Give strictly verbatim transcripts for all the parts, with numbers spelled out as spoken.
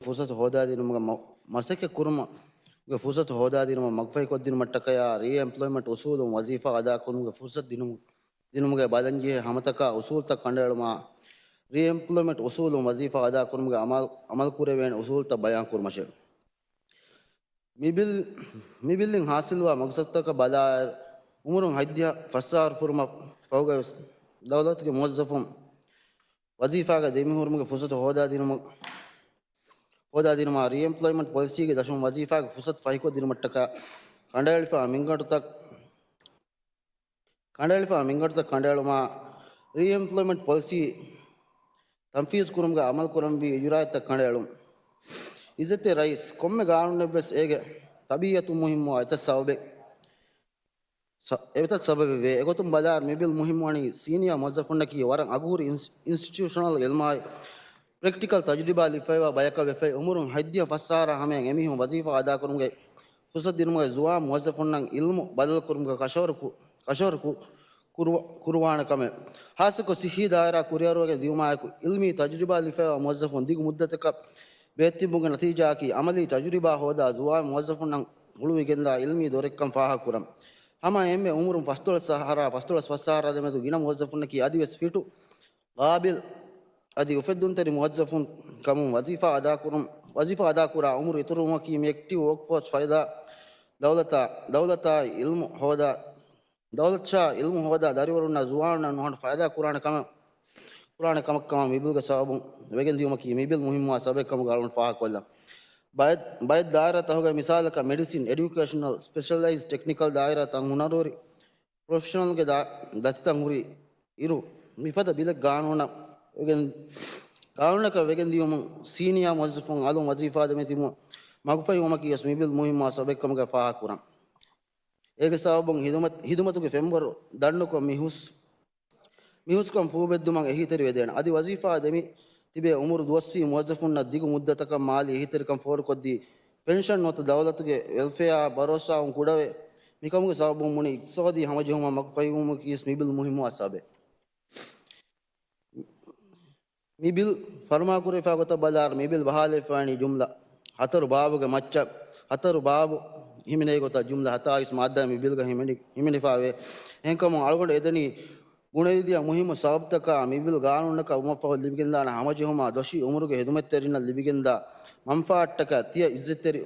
ފުރުސަތު ހޯދާދިނުމުގެ މަ-، މަސައްކަތް ކުރުމަށް ފުރުސަތު ހޯދާދިނުމަށް މަގުފަހިކޮށްދިނުމަށްޓަކައި، ރީއެމްޕްލޯއިމަންޓް އުސޫލުން ވަޒީފާ އަދާކުރުމުގެ ފުރުސަތު ދިނުމު-، ދިނުމުގެ ބަލަންޖެހޭ ހަމަތަކާ އުސޫލުތައް ކަނޑައެޅުމާ، ރީއެމްޕްލޯއިމަންޓް އުސޫލުން ވަޒީފާ އަދާކުރުމުގެ އަމަލު-، އަމަލުކުރެވޭނެ އުސޫލުތައް ބަޔާންކުރުމަށެވެ. މި ބިލް، މި ބިލްއިން ހާސިލްވާ މަގްސަދުތަކަށް ބަލާއިރު، އުމުރުން ހަތްދިހަ ފަސް އަހަރު ފުރުމަށް ފަހުގައިވެސް ދައުލަތުގެ މުވައްޒަފުން ވަޒީފާގަ ދެމިހުރުމުގެ ފުރުސަތު ހޯދާދިނުމަށް، ހޯދާދިނުމާ، ރީއެމްޕްލޯއިމަންޓް ޕޮލިސީގެ ދަށުން ވަޒީފާގެ ފުރުސަތު ފަހިކޮށްދިނުމަށްޓަކާ ކަނޑައެޅިފާ މިންގަނޑުތައް، ކަނޑައެޅިފާ މިންގަނޑުތައް ކަނޑައެޅުމާ، ރީއެމްޕްލޯއިމަންޓް ޕޮލިސީ ތަންފީޒު ކުރުމުގަ އަމަލު ކުރަންވީ އިޖުރާއަތްތައް ކަނޑައެޅުން. އިއްޒަތްތެރި ރައީސް، ކޮންމެ ގާނޫނެއްވެސް އޭގެ ތަބީއަތުން މުހިއްމުވާ އެތައް ސަބަބެއް، ސަ-، އެތައް ސަބަބެއް ވޭ. އެގޮތުން ބަލާއިރު، މި ބިލް މުހިއްމުވަނީ ސީނިއާ މުވައްޒަފުންނަކީ ވަރަށް އަގުހުރި އިންސް-، އިންސްޓިޓިއުޝަނަލް އިލްމާއި ޕްރެކްޓިކަލް ތަޖުރިބާ ލިބިފައިވާ ބަޔަކަށް ވެފައި، އުމުރުން ހަތްދިހަ ފަސް އަހަރާ ހަމަޔަށް އެމީހުން ވަޒީފާ އަދާކުރުމުގެ ފުރުސަތު ދިނުމުގައި ޒުވާން މުވައްޒަފުންނަށް އިލްމު ބަދަލުކުރުމުގެ ކަށަވަރު ކު-، ކަށަވަރު ކު-، ކުރުވަ-، ކުރުވާނެ ކަމެއް. ހާއްސަކޮށް ސިއްހީ ދާއިރާ ކުރިއަރުވެގެން ދިޔުމާއެކު، އިލްމީ ތަޖުރިބާ ލިބިފައިވާ މުވައްޒަފުން ދިގު މުއްދަތަކަށް ބޭއްތިއްބުމުގެ ނަތީޖާއަކީ، އަމަލީ ތަޖުރިބާ ހޯދާ ޒުވާން މުވައްޒަފުންނަށް ހުޅުވިގެންދާ އިލްމީ ދޮރެއްކަން ފާހަގަކުރަން. ހަމަ އެންމެ އުމުރުން ފަސްދޮޅަސް އަހަރާ ފަސްދޮޅަސް ފަސް އަހަރާ ދެމެދު ގިނަ މުވައްޒަފުންނަކީ އަދިވެސް ފިޓު، ގާބިލް އަދި އުފެއްދުންތެރި މުވައްޒަފުން ކަމުން ވަޒީފާ އަދާކުރުން، ވަޒީފާ އަދާކުރާ އުމުރު އިތުރުވުމަކީ މި އެކްޓިވް ވޯކްފޯސް ފައިދާ ދައުލަތާ، ދައުލަތާއި އިލްމު ހޯދާ، ދައުލަތްޝާ އިލްމު ހޯދާ ދަރިވަރުންނާ ޒުވާނުންނަށް ނުހަނު ފައިދާ ކުރާނެ ކަމަށް، ކުރާނެ ކަމަށް ކަމަށް މި ބިލްގެ ސަބަބުން ވެގެން ދިޔުމަކީ މި ބިލް މުހިއްމުވާ ސަބަބެއް ކަމުގަ އަޅުގަނޑު ފާހަގަކޮށްލަން. ބައެއް، ބައެއް ދާއިރާތަކުގައި މިސާލަކަށް މެޑިސިން، އެޑިއުކޭޝަނަލް، ސްޕެޝަލައިޒް ޓެކްނިކަލް ދާއިރާތައް ހުނަރުވެރި ޕްރޮފެޝަނަލްގެ ދާ-، ދަތިތައް ހުރި އިރު، މިފަދަ ބިލެއް ގާނޫނަށް ވެގެން، ގާނޫނަކަށް ވެގެން ދިޔުމުން ސީނިއާ މުވައްޒަފުން އަލުން ވަޒީފާ ދެމިތިބުން މަގުފަހިވުމަކީ ވެސް މި ބިލް މުހިއްމުވާ ސަބަބެއްކަމުގައި ފާހަގަކުރަން. އޭގެ ސަބަބުން ހިދުމަތް، ހިދުމަތުގެ ފެންވަރު ދަންނަކޮށް މި ހުސް-، މި ހުސްކަން ފޫބެއްދުމަށް އެހީތެރިވެދޭނެ. އަދި ވަޒީފާ ދެމި ތިބޭ އުމުރު ދުވަސްވީ މުވައްޒަފުންނަށް ދިގު މުއްދަތަކަށް މާލީ އެހީތެރިކަން ފޯރުކޮށްދީ، ޕެންޝަން ނުވަތަ ދައުލަތުގެ ވެލްފެއާ ބަރޯސާވުން ކުޑަވެ، މިކަމުގެ ސަބަބުން ބުނި އިޤްތިޞާދީ ހަމަޖެހުމަށް މަގުފަހިވުމަކީ ވެސް މި ބިލް މުހިއްމުވާ ސަބަބެއް. މި ބިލް ފަރުމާކުރެވިފާ ގޮތަށް ބަލާއިރު، މި ބިލް ބަހާލެވިފައިވަނީ ޖުމްލަ ހަތަރު ބާބުގެ މައްޗަށް. ހަތަރު ބާބު ހިމެނޭ ގޮތަށް ޖުމްލަ ހަތާއިސް މާއްދާ މި ބިލްގަ ހިމެނި-، ހިމެނިފާވޭ. އެހެންކަމުން އަޅުގަނޑު އެދެނީ ބުނެވިދިޔަ މުހިއްމު ސަބަބުތަކާ، މި ބިލް ގާނޫނަކަށް އުމަށްފަހު ލިބިގެންދާނެ ހަމަޖެހުމާ ދޮށީ އުމުރުގެ ހިދުމަތްތެރިންނަށް ލިބިގެންދާ މަންފާއަށްޓަކާ ތިޔަ އިއްޒަތްތެރި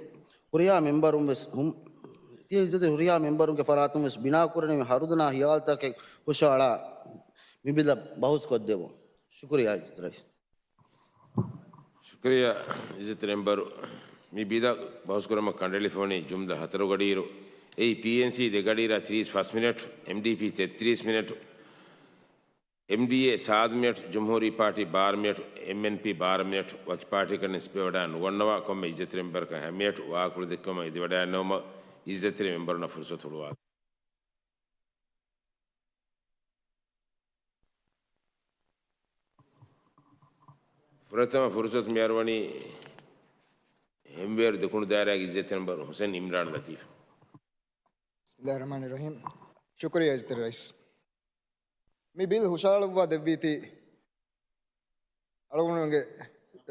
ހުރިހާ މެންބަރުން ވެސް ހުން-، ތިޔަ އިއްޒަތްތެރި ހުރިހާ މެންބަރުންގެ ފަރާތުން ވެސް ބިނާކުރަނިވި ހަރުދަނާ ހިޔާލުތަކެއް ހުށަހަޅާ މި ބިލަށް ބަހުސް ކޮށްދެއްވުން. ޝުކުރިއްޔާ އިއްޒަތްތެރި ރައީސް. ޝުކުރިއްޔާ އިއްޒަތްތެރި މެންބަރު. މި ބިލަށް ބަހުސްކުރުމަށް ކަނޑައެޅިފައިވަނީ ޖުމްލަ ހަތަރު ގަޑިއިރު. އެއީ ޕީއެންސީ ދެ ގަޑިއިރާ ތިރީސް ފަސް މިނެޓް، އެމްޑީޕީ ތެއްތިރީސް މިނެޓް، އެމްޑީއޭ ސާދަ މިނެޓް، ޖުމްހޫރީ ޕާޓީ ބާރަ މިނެޓް، އެމްއެންޕީ ބާރަ މިނެޓް، ވަކި ޕާޓީއަކަށް ނިސްބަތްވެވަޑައި ނުގަންނަވާ ކޮންމެ އިއްޒަތްތެރި މެންބަރަކަށް ހަ މިނެޓް ވާހަކަފުޅު ދެއްކުމަށް އެދިވަޑައިގަންނަވުމަށް އިއްޒަތްތެރި މެންބަރުންނަށް ފުރުސަތު ހުޅުވާލަން. ފުރަތަމަ ފުރުސަތު މިއަރުވަނީ ހެންވޭރު ދެކުނު ދާއިރާގެ އިއްޒަތްތެރި މެންބަރު ހުސެން އިމްރާން ލަތީފް. ބިސްމިއްލާހި ރަޙްމާނި ރަޙީމް. ޝުކުރިއްޔާ އިއްޒަތްތެރި ރައީސް. މި ބިލް ހުށަހަޅުއްވާ ދެއްވީތީ އަޅުގަނޑުގެ،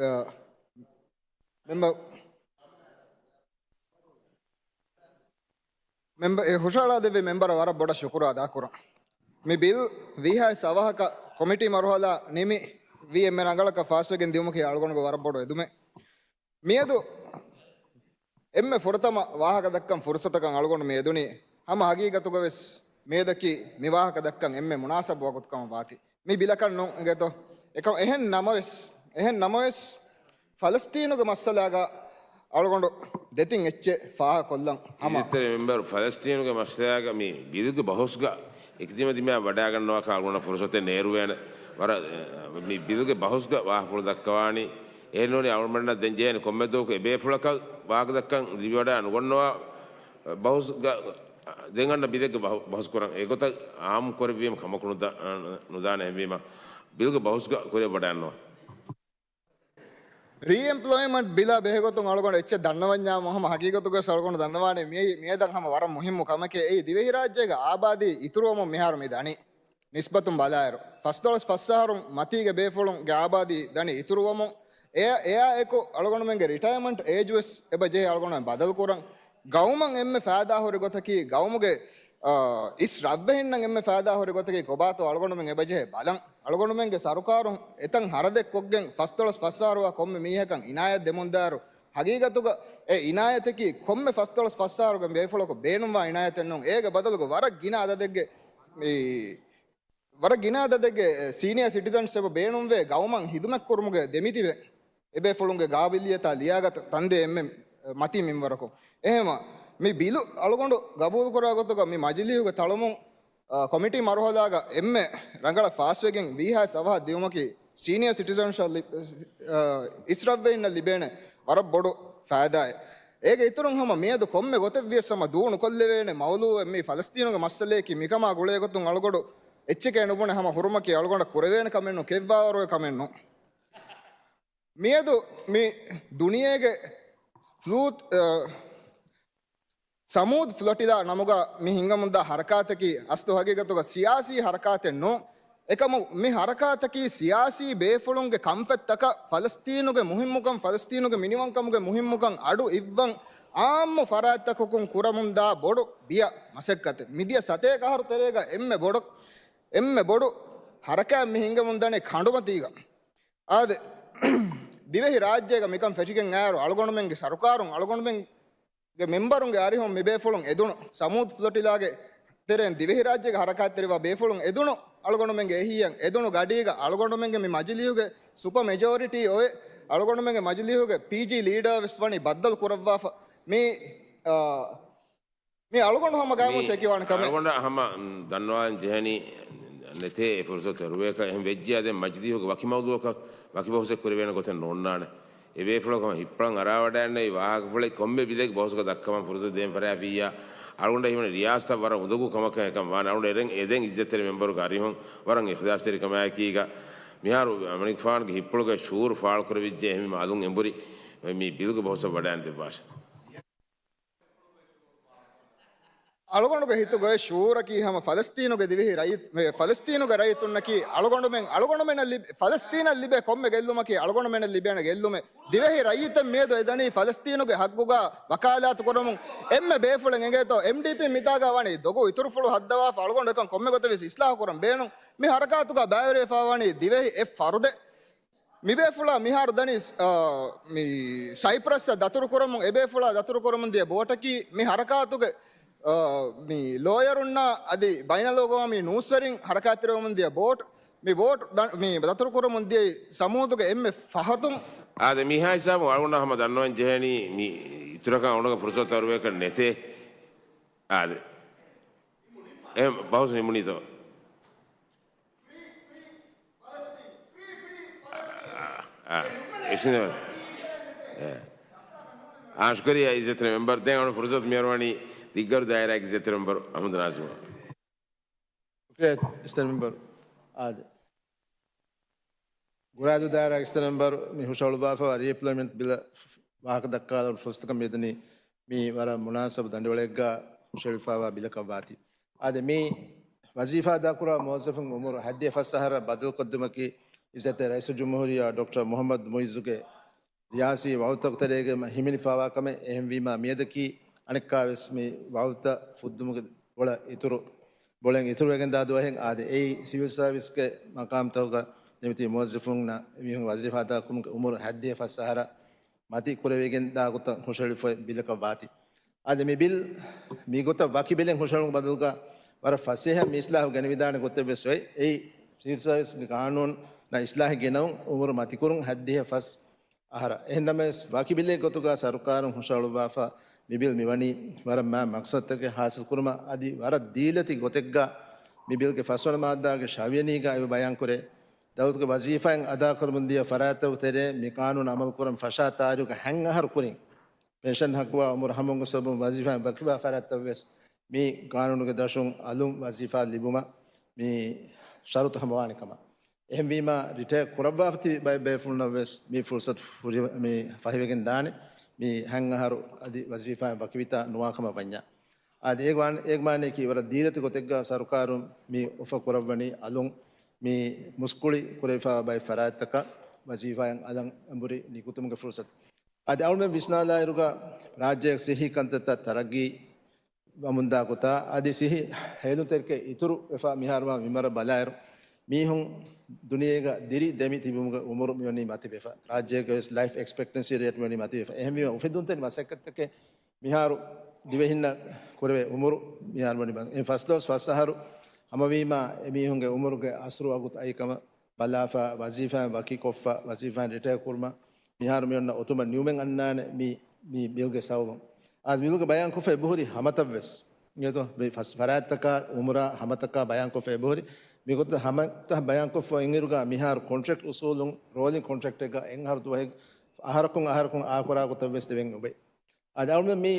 އަ، މެމްބަ-، މެމްބަ-، އެ ހުށަހަޅާ ދެއްވި މެމްބަރަށް ވަރަށް ބޮޑަށް ޝުކުރު އަދާކުރަން. މި ބިލް ވީހާވެސް އަވަހަކަށް ކޮމިޓީ މަރުހަލާ ނިމި ވީ އެންމެ ރަނގަޅަކަށް ފާސްވެގެން ދިއުމަކީ އަޅުގަނޑުގެ ވަރަށް ބޮޑު އެދުމެއް. މިއަދު އެންމެ ފުރަތަމަ ވާހަކަ ދައްކަން ފުރުސަތަކަށް އަޅުގަނޑު މި އެދުނީ، ހަމަ ހަގީގަތުގަވެސް މިއަދަކީ މި ވާހަކަ ދައްކަން އެންމެ މުނާސަބު ވަގުތު ކަމަށް ވާތީ. މި ބިލަކަށް ނޫން އިނގޭތޯ؟ އެކަމަ އެހެން ނަމަވެސް، އެހެން ނަމަވެސް، ފަލަސްތީނުގެ މައްސަލާގަ އަޅުގަނޑު ދެތިން އެއްޗެއް ފާހަގަކޮށްލަން. ހަމަ އިއްޒަތްތެރި މެމްބަރު، ފަލަސްތީނުގެ މައްސަލާގަ މި ބިލުގެ ބަހުސްގަ އެކަދިމަ ދިމާ ވަޑާގަންނަވާކަށް އަޅުގަނޑަށް ފުރުސަތެއް ނޭރުވޭނެ. ވަރަށް، މި ބިލުގެ ބަހުސްގަ ވާހަކަފުޅު ދައްކަވާނީ. އެހެންނޫނީ އަޅުގަނޑަށް ދެން ޖެހޭނެ ކޮންމެ ދުވަހަކު އެބޭފުޅަކަށް ވާހަކަ ދައްކަން ލިބިވަޑާ ނުގަންނަވާ ބަހުސްގަ ދެން އަންނަ ބިލެއްގެ ބަހު-، ބަހުސް ކުރަން. އެގޮތަށް އާއްމު ކުރެއްވީމަ ކަމަކު ނުދާ-، ނުދާނެ. އެހެންވީމަ ބިލްގެ ބަހުސްގަ ކުރިއަށް ވަޑާންނަވާ. ރީއެމްޕްލޯއިމަންޓް ބިލާ ބެހޭގޮތުން އަޅުގަނޑު އެއްޗެއް ދަންނަވަންޏާމު، ހަމަ ހަގީގަތުގަވެސް އަޅުގަނޑު ދަންނަވާނީ މިއީ މިއަދަށް ހަމަ ވަރަށް މުހިއްމު ކަމެކޭ. އެއީ ދިވެހިރާއްޖޭގެ އާބާދީ އިތުރުވަމުން މިހާރު މި ދަނީ. ނިސްބަތުން ބަލާއިރު، ފަސްދޮޅަސް ފަސް އަހަރުން މަތީގެ ބޭފުޅުންގެ އާބާދީ ދަނީ އިތުރުވަމުން. އެއާ، އެއާއެކު އަޅުގަނޑުމެންގެ ރިޓަޔަމަންޓް އޭޖް ވެސް އެބަ ޖެހޭ އަޅުގަނޑުމެން ބަދަލުކުރަން. ގައުމަށް އެންމެ ފައިދާހުރި ގޮތަކީ، ގައުމުގެ، އާ، އިސް ރަށްވެހިންނަށް އެންމެ ފައިދާހުރި ގޮތަކީ ކޮބާތޯ އަޅުގަނޑުމެން އެބަ ޖެހޭ ބަލަން. އަޅުގަނޑުމެންގެ ސަރުކާރުން އެތަން ހަރަދެއްކޮށްގެން ފަސްދޮޅަސް ފަސް އަހަރުވާ ކޮންމެ މީހަކަށް އިނާޔަތް ދެމުންދާއިރު، ހަގީގަތުގަ އެ އިނާޔަތަކީ ކޮންމެ ފަސްދޮޅަސް ފަސް އަހަރުގެ ބޭފުޅަކު ބޭނުންވާ އިނާޔަތެއް ނޫން. އޭގެ ބަދަލުގަ ވަރަށް ގިނަ އަދަދެއްގެ މި ވަރަށް ގިނަ އަދަދެއްގެ ސީނިއާ ސިޓިޒަންސް އެބަ ބޭނުންވޭ ގައުމަށް ހިދުމަތްކުރުމުގެ ދެމިތިބެ އެބޭފުޅުންގެ ގާބިލިއްޔަތާ ލިޔާގަތު ތަންދޭ އެންމެ މަތީ މިންވަރަކު. އެހެމަ މި ބިލު އަޅުގަނޑު ގަބޫލުކުރާ ގޮތުގަ މި މަޖިލީހުގެ ތަޅުމުން، އާ، ކޮމިޓީ މަރުހަލާގަ އެންމެ ރަނގަޅަށް ފާސްވެގެން ވީހާސް އަވަހަށް ދިއުމަކީ ސީނިއާ ސިޓިޒަންސް އިސްރަށްވެއިންނަށް ލިބޭނެ ވަރަށް ބޮޑު ފައިދާއެއް. އޭގެ އިތުރުން ހަމަ މިއަދު ކޮންމެ ގޮތެއްވިޔަސް ހަމަ ދޫނުކޮށްލެވޭނެ މައުލޫއެއް މީ ފަލަސްތީނުގެ މައްސަލަޔަކީ މިކަމާ ގުޅޭ ގޮތުން އަޅުގަނޑު އެއްޗެކޭ ނުބުނެ ހަމަ ހުރުމަކީ އަޅުގަނޑަށް ކުރެވޭނެ ކަމެއް ނޫން، ކެތްވާވަރުގެ ކަމެއް ނޫން. މިއަދު މި ދުނިޔޭގެ ފްލޫ، އަ، ސަމޫދް ފްލޮޓިލާ ނަމުގަ މި ހިނގަމުންދާ ހަރަކާތަކީ އަސްލު ހަގީގަތުގަ ސިޔާސީ ހަރަކާތެއް ނޫން. އެކަމު މި ހަރަކާތަކީ ސިޔާސީ ބޭފުޅުންގެ ކަންފަތްތަކަށް ފަލަސްތީނުގެ މުހިއްމުކަން، ފަލަސްތީނުގެ މިނިވަންކަމުގެ މުހިއްމުކަން އަޑު އިއްވަން އާއްމު ފަރާތްތަކަކުން ކުރަމުންދާ ބޮޑު ބިޔަ މަސައްކަތެއް. މިދިޔަ ސަތޭކަ އަހަރު ތެރޭގަ އެންމެ ބޮޑު، އެންމެ ބޮޑު ހަރަކާތް މި ހިނގަމުންދަނީ ކަނޑުމަތީގަ. އާދެ، ދިވެހި ރާއްޖޭގަ މިކަން ފެށިގެން އައިރު އަޅުގަނޑުމެންގެ ސަރުކާރުން އަޅުގަނޑުމެންގެ މެމްބަރުންގެ އަރިހުން މިބޭފުޅުން އެދުނު ސަމޫދް ފްލޮޓިލާގެ ތެރެއިން ދިވެހިރާއްޖޭގެ ހަރަކާތްތެރިވާ ބޭފުޅުން އެދުނު އަޅުގަނޑުމެންގެ އެހީއަށް އެދުނު ގަޑީގަ އަޅުގަނޑުމެންގެ މި މަޖިލީހުގެ ސުޕަ މެޖޯރިޓީ އޮވެ، އަޅުގަނޑުމެންގެ މަޖިލީހުގެ ޕީޖީ ލީޑާ ވެސް ވަނީ ބައްދަލު ކުރައްވާފަ. މި، އާ، މި އަޅުގަނޑު ހަމަ ގާމުސް އެކިވާނެ ކަމެއް. އަޅުގަނޑަށް ހަމަ، މް، ދަންނަވާން ޖެހެނީ ނެތޭ އެ ފުރުސަތު އެރުވޭކަށް. އެހެން ވެއްޖިއްޔާ ދެން މަޖިލީހުގެ ވަކި މައުޟޫއަކަށް ވަކި ބަހުސެއް ކުރެވޭނެ ގޮތެއް ނޯންނާނެ. އެ ބޭފުޅަކު ހަމަ ހިއްޕަޅަން އަރާވަޑައިގަންނަވި ވާހަކަފުޅެއް ކޮންމެ ބިލެއްގެ ބަހުސްގަ ދައްކަވަން ފުރުސަތު ދޭން ފަރާތް ފިއްޔާ، އަޅުގަނޑަށް ހީވަނީ ރިޔާސަތަށް ވަރަށް އުނދަގޫ ކަމަކަށް އެކަން ވާނެ. އަޅުގަނޑު އެދެން، އެދެން އިއްޒަތްތެރި މެމްބަރުގެ އަރިހުން ވަރަށް އިޚްލާޞްތެރިކަމާއެކީގަ، މިހާރު މަނިކުފާނުގެ ހިއްޕުޅުގެ ޝުޢޫރު ފާޅުކުރެވިއްޖެ. އެހެންވީމަ އަލުން އެނބުރި މި ބިލުގެ ބަހުސަށް ވަޑައިގެން ދެއްވާށެ. އަޅުގަނޑުގެ ހިތުގައި ޝުޢޫރަކީ ހަމަ ފަލަސްތީނުގެ ދިވެހި ރައްޔިތް، މެ، ފަލަސްތީނުގެ ރައްޔިތުންނަކީ އަޅުގަނޑުމެން، އަޅުގަނޑުމެންނަށް ލިބި، ފަލަސްތީނަށް ލިބޭ ކޮންމެ ގެއްލުމަކީ އަޅުގަނޑުމެންނަށް ލިބޭނެ ގެއްލުމެއް. ދިވެހި ރައްޔިތެއް މިއަދު އެދަނީ ފަލަސްތީނުގެ ހައްގުގަ ވަކާލާތު ކުރަމުން. އެންމެ ބޭފުޅެއް އެނގޭތޯ، އެމްޑީޕީ މިތާގަ ވަނީ ދޮގު އިތުރުފުޅު ހައްދަވާފަ އަޅުގަނޑު އެކަން ކޮންމެ ގޮތެއް ވެސް އިސްލާހު ކުރަން ބޭނުން. މި ހަރަކާތުގަ ބައިވެރިވެފަ ވަނީ ދިވެހި އެއް ފަރުދެއް. މިބޭފުޅާ މިހާރު ދަނީ، އާ، މި ސައިޕްރަސްއަށް ދަތުރުކުރަމުން، އެބޭފުޅާ ދަތުރުކުރަމުން ދިޔަ ބޯޓަކީ މި ހަރަކާތުގެ، އާ، މި ލޯޔަރުންނާ އަދި ބައިނަލްއަގްވާމީ ނޫސްވެރިން ހަރަކާތްތެރިވަމުން ދިޔަ ބޯޓް. މި ބޯޓް ދަ-، މި ދަތުރުކުރަމުން ދިޔައީ ސަމޫދުގެ އެންމެ ފަހަތުން. އާދެ، މިހާ ހިސާބުން އަޅުގަނޑަށް ހަމަ ދަންނަވަން ޖެހެނީ މި އިތުރަކަށް އަޅުގަނޑަށް ފުރުސަތު އަރުވޭކަށް ނެތޭ. އާދެ، އެ ބަހުސް ނިމުނީތޯ؟ އާ، އާ، އާ، ޝުކުރިއްޔާ އިއްޒަތްތެރި މެމްބަރު. ދެން އަޅު ފުރުސަތު މިއަރުވަނީ ދިއްގަރު ދާއިރާގެ އިއްޒަތްތެރި މެމްބަރު އަޙްމަދު ނާޒިމަށް. ޝުކުރިއްޔާ އިއްޒަތްތެރި މެމްބަރު. އާދެ، ގުރާދޫ ދާއިރާގެ އިއްޒަތްތެރި މެމްބަރު މި ހުށަހަޅުއްވާފައިވާ ރީއެޕްލޮއިމެންޓް ބިލަށް ވާހަކަ ދައްކާލަން ފުރުސަތަކަށް މިދަނީ. މީ ވަރަށް މުނާސަބު ދަނޑިވަޅެއްގަ ހުށަހެޅިފައިވާ ބިލަކަށް ވާތީ. އާދެ، މި ވަޒީފާ އަދާކުރާ މުވައްޒަފުން އުމުރު ހަތްދިހަ ފަސް އަހަރަށް ބަދަލުކޮށްދިނުމަކީ އިއްޒަތްތެރި ރައީސުލްޖުމްހޫރިއްޔާ ޑޮކްޓަރ މުޙައްމަދު މުޢިއްޒުގެ ރިޔާސީ ވަޢުދުތަކުގެ ތެރޭގައި ހިމެނިފައިވާ ކަމެއް. އެހެންވީމަ، މިއަދަކީ އަނެއްކާވެސް މި ވަޢުދުތައް ފުއްދުމުގެ ބޮޅަށް އިތުރު، ބޮޅެން އިތުރުވެގެންދާ ދުވަހެއް. އާދެ، އެއީ ސިވިލް ސާވިސްގެ މަޤާމްތަކުގަ ނިވިތި މުވައްޒަފުންނަށް އެމީހުން ވަޒީފާ އަދާކުރުމުގެ އުމުރު ހަތްދިހަ ފަސް އަހަރަށް މަތި ކުރެވިގެންދާ ގޮތަށް ހުށަހެޅިފައި ބިލަކަށް ވާތީ. އާދެ، މި ބިލް މިގޮތަށް ވަކި ބިލެއް ހުށަހެޅުމުގެ ބަދަލުގަ ވަރަށް ފަސޭހަ މި އިސްލާހު ގެނެވިދާނެ ގޮތެއް ވެސް އޮތް. އެއީ ސިވިލް ސާވިސްގެ ޤާނޫނަށް އިސްލާހެއް ގެނައުން އުމުރު މަތިކުރުން ހަތްދިހަ ފަސް އަހަރަށް. އެހެންނަމަވެސް، ވަކި ބިލެއް ގޮތުގަ ސަރުކާރުން ހުށަހަޅުއްވާފަ މި ބިލް މިވަނީ ވަރަށް މާތް މަޤްޞަދުތަކެއް ޙާޞިލްކުރުމަށް. އަދި ވަރަށް ދީލަތި ގޮތެއްގަ މި ބިލްގެ ފަސްވަނަ މާއްދާގެ ޝަވިޔަނީގަ އެބަ ބަޔާންކުރޭ، ދައުލަތުގެ ވަޒީފާއިން އަދާކުރަމުންދިޔަ ފަރާތްތަކުގެ ތެރޭ މި ޤާނޫނު އަމަލުކުރަން ފަށާ ތާރީޚުގެ ހަތް އަހަރު ކުރިން ޕެންޝަން ޙައްޤުވާ އުމުރު ހަމަވުމުގެ ސަބަބުން ވަޒީފާއިން ވަކިވާ ފަރާތްތައް ވެސް މި ޤާނޫނުގެ ދަށުން އަލުން ވަޒީފާ ލިބުމަށް މި ޝަރުޠު ހަމަވާނެ ކަމަށް. އެހެންވީމަ، ރިޓަޔާ ކުރައްވާފަ ތިބި ބައެއް ބޭފުޅުންނަށް ވެސް މި ފުރުޞަތު ފުރި-، މި ފަހިވެގެން ދާނެ. މި ހަތް އަހަރު އަދި ވަޒީފާއިން ވަކިވިތާ ނުވާ ކަމަށް ވަންޏާ. އާދެ، އޭގެ ވާން-، އޭގެ މާނައަކީ ވަރަށް ދީލަތި ގޮތެއްގަ ސަރުކާރުން މި އޮފަރ ކުރައްވަނީ އަލުން މި މުސްކުޅި ކުރެވިފައިވާ ބައެއް ފަރާތްތަކަށް. ވަޒީފާއިން އަލަށް އެނބުރި ނިކުތުމުގެ ފުރުސަތު. އަދި އަޅުމެން ވިސްނާލާއިރުގަ ރާއްޖޭގެ ސިއްހީ ކަންތައްތައް ތަރައްގީ ވަމުންދާ ގޮތާ އަދި ސިއްހީ ހޭލުންތެރިކަން އިތުރު ވެފަ މިހާރު ވާ މިންވަރަށް ބަލާއިރު، މީހުން ދުނިޔޭގަ ދިރި ދެމި ތިބުމުގެ އުމުރު މިވަނީ މަތިވެފަ. ރާއްޖޭގެ ވެސް ލައިފް އެކްސްޕެކްޓެންސީ ރޭޓް މިވަނީ މަތިވެފަ. އެހެންވީމަ އުފެދުންތެރި މަސައްކަތްތަކެއް މިހާރު ދިވެހިންނަށް ކުރެވޭ އުމުރު މިހާރު ވަނީ ބަ-، އެ ފަސްދޮޅަސް ފަސް އަހަރު ހަމަވީމާ، އެމީހުންގެ އުމުރުގެ އަސްރު ވަގުތު އައިކަމަށް ބަލާފަ، ވަޒީފާއިން ވަކިކޮށްފަ، ވަޒީފާއިން ރިޓަޔާ ކުރުމަށް މިހާރު މި އޮންނަ އޮތުމަށް ނިއުމެއް އަންނާނެ މި، މި ބިލްގެ ސަބަބުން. އާ، ބިލްގެ ބަޔާންކޮށްފަ އެބަހުރި ހަމަތައްވެސް. އިނގޭތޯ؟ މި ފަސް ފަރާތްތަކާ އުމުރާ ހަމަތަކާ ބަޔާންކޮށްފަ އެބަހުރި. މިގޮތަށް ހަމަތައް ބަޔާންކޮށްފަ އިންއިރުގަ މިހާރު ކޮންޓްރެކްޓް އުސޫލުން ރޯލިން ކޮންޓްރެކްޓެއްގަ އެއް އަހަރު ދުވަހެއް އަހަރަކުން އަހަރަކުން އާކުރާ ގޮތަށްވެސް ދެވެން އޮވޭ. އަދި އަޅުމެން މި،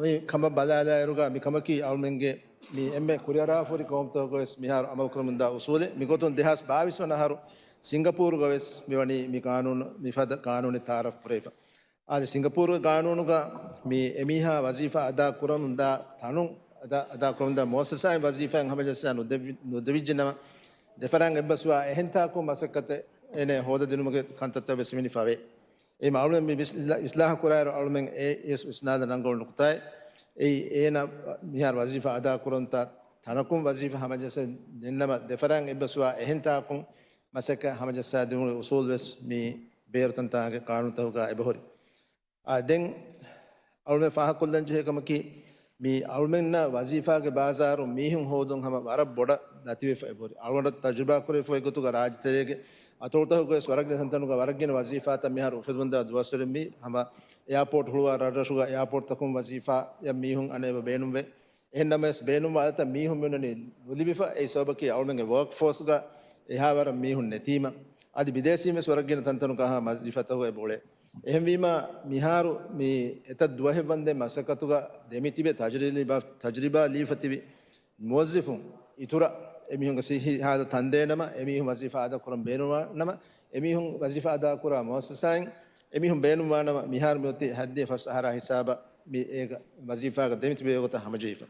މި ކަމަށް ބަލާލާއިރުގަ މި ކަމަކީ އަޅުމެންގެ މި އެންމެ ކުރިއަރާފުރި ޤައުމުތަކުގަވެސް މިހާރު އަމަލުކުރަމުންދާ އުސޫލެއް. މިގޮތުން ދެހާސް ބާވީސް ވަނަ އަހަރު ސިންގަޕޫރުގަ ވެސް މިވަނީ މި ޤާނޫނު، މިފަދަ ޤާނޫނެއް ތަޢާރަފް ކުރެވިފަ. އާދެ، ސިންގަޕޫރުގެ ޤާނޫނުގަ މި އެމީހާ ވަޒީފާ އަދާ ކުރަމުންދާ ތަނުން، އަދާ، އަދާ ކުރަމުންދާ މުއައްސަސާއިން ވަޒީފާއިން ހަމަޖައްސާ ނުދެވި-، ނުދެވިއްޖެ ނަމަ، ދެފަރާތް އެއްބަސްވާ އެހެން ތާކު މަސައްކަތެއް އޭނަ ހޯދަދިނުމުގެ ކަންތައްތައް ވެސް މިނި ފަވޭ. އެހެން އަޅުމެން މި ވިސް-، އިސްލާހު ކުރާއިރު އަޅުމެން އެ ވިސްނާލަން ރަނގަޅު ނުކުތާއެއް. އެއީ އޭނަ މިހާރު ވަޒީފާ އަދާ ކުރަންތާ ތަނަކުން ވަޒީފާ ހަމަޖައްސަން ދެންނަމަ، ދެފަރާތް އެއްބަސްވާ އެހެން ތާކުން މަސައްކަތް ހަމަޖައްސާ ދިނުމުގެ އުސޫލު ވެސް މި ބޭރު ތަންތާނގެ ޤާނޫނުތަކުގަ އެބަހުރި. އާ، ދެން އަޅުމެން ފާހަގަކޮށްލަން ޖެހޭ ކަމަކީ، މި އަޅުމެންނަށް ވަޒީފާގެ ބާޒާރު މީހުން ހޯދުން ހަމަ ވަރަށް ބޮޑަށް ލަތިވެފަ އެބަހުރި. އަޅުގަނޑަށް ތަޖުރިބާ ކުރެފަ އޮތް ގޮތުގަ ރާއްޖެތެރޭގެ އަތޮޅުތަކުގަވެސް ވަރަށް ގިނަ ތަންތަނުގަ ވަރަށް ގިނަ ވަޒީފާތައް މިހާރު އުފެދުމުންދާ ދުވަސްވަރު މި ހަމަ އެއާޕޯޓް ހުޅުވާ ރަށްރަށުގަ އެއާޕޯޓްތަކުން ވަޒީފާއަށް މީހުން އަނެއް އެބަ ބޭނުންވޭ. އެހެން ނަމަވެސް ބޭނުންވާ އަދަދަށް މީހުން މިއޮންނަނީ ނުލިބިފަ. އެއީ ސަބަބަކީ އަޅުމެންގެ ވޯކް ފޯސްގަ އެހާވަރަށް މީހުން ނެތީމަ. އަދި ބިދޭސީން ވެސް ވަރަށް ގިނަ ތަންތަނުގަ ހަމަ ވަޒީފާތަކުގަ އެބައުޅޭ. އެހެންވީމާ، މިހާރު މި އެތައް ދުވަހެއް ވަންދެން މަސައްކަތުގަ ދެމިތިބެ ތަޖުރިބާ، ތަޖުރިބާ ލިބިފަ ތިބި މުވައްޒިފުން އިތުރަށް އެމީހުންގެ ސިއްހީ ހާލަތު ތަންދޭނަމަ، އެމީހުން ވަޒީފާ އަދާކުރަން ބޭނުންވާނަމަ، އެމީހުން ވަޒީފާ އަދާކުރާ މުއައްސަސާއިން އެމީހުން ބޭނުންވާނަމަ، މިހާރު މިއޮތީ ހައްދިޔަ ފަސް އަހަރާ ހިސާބަށް މި އޭގަ ވަޒީފާގަ ދެމިތިބޭ ގޮތަށް ހަމަޖެހިފަ.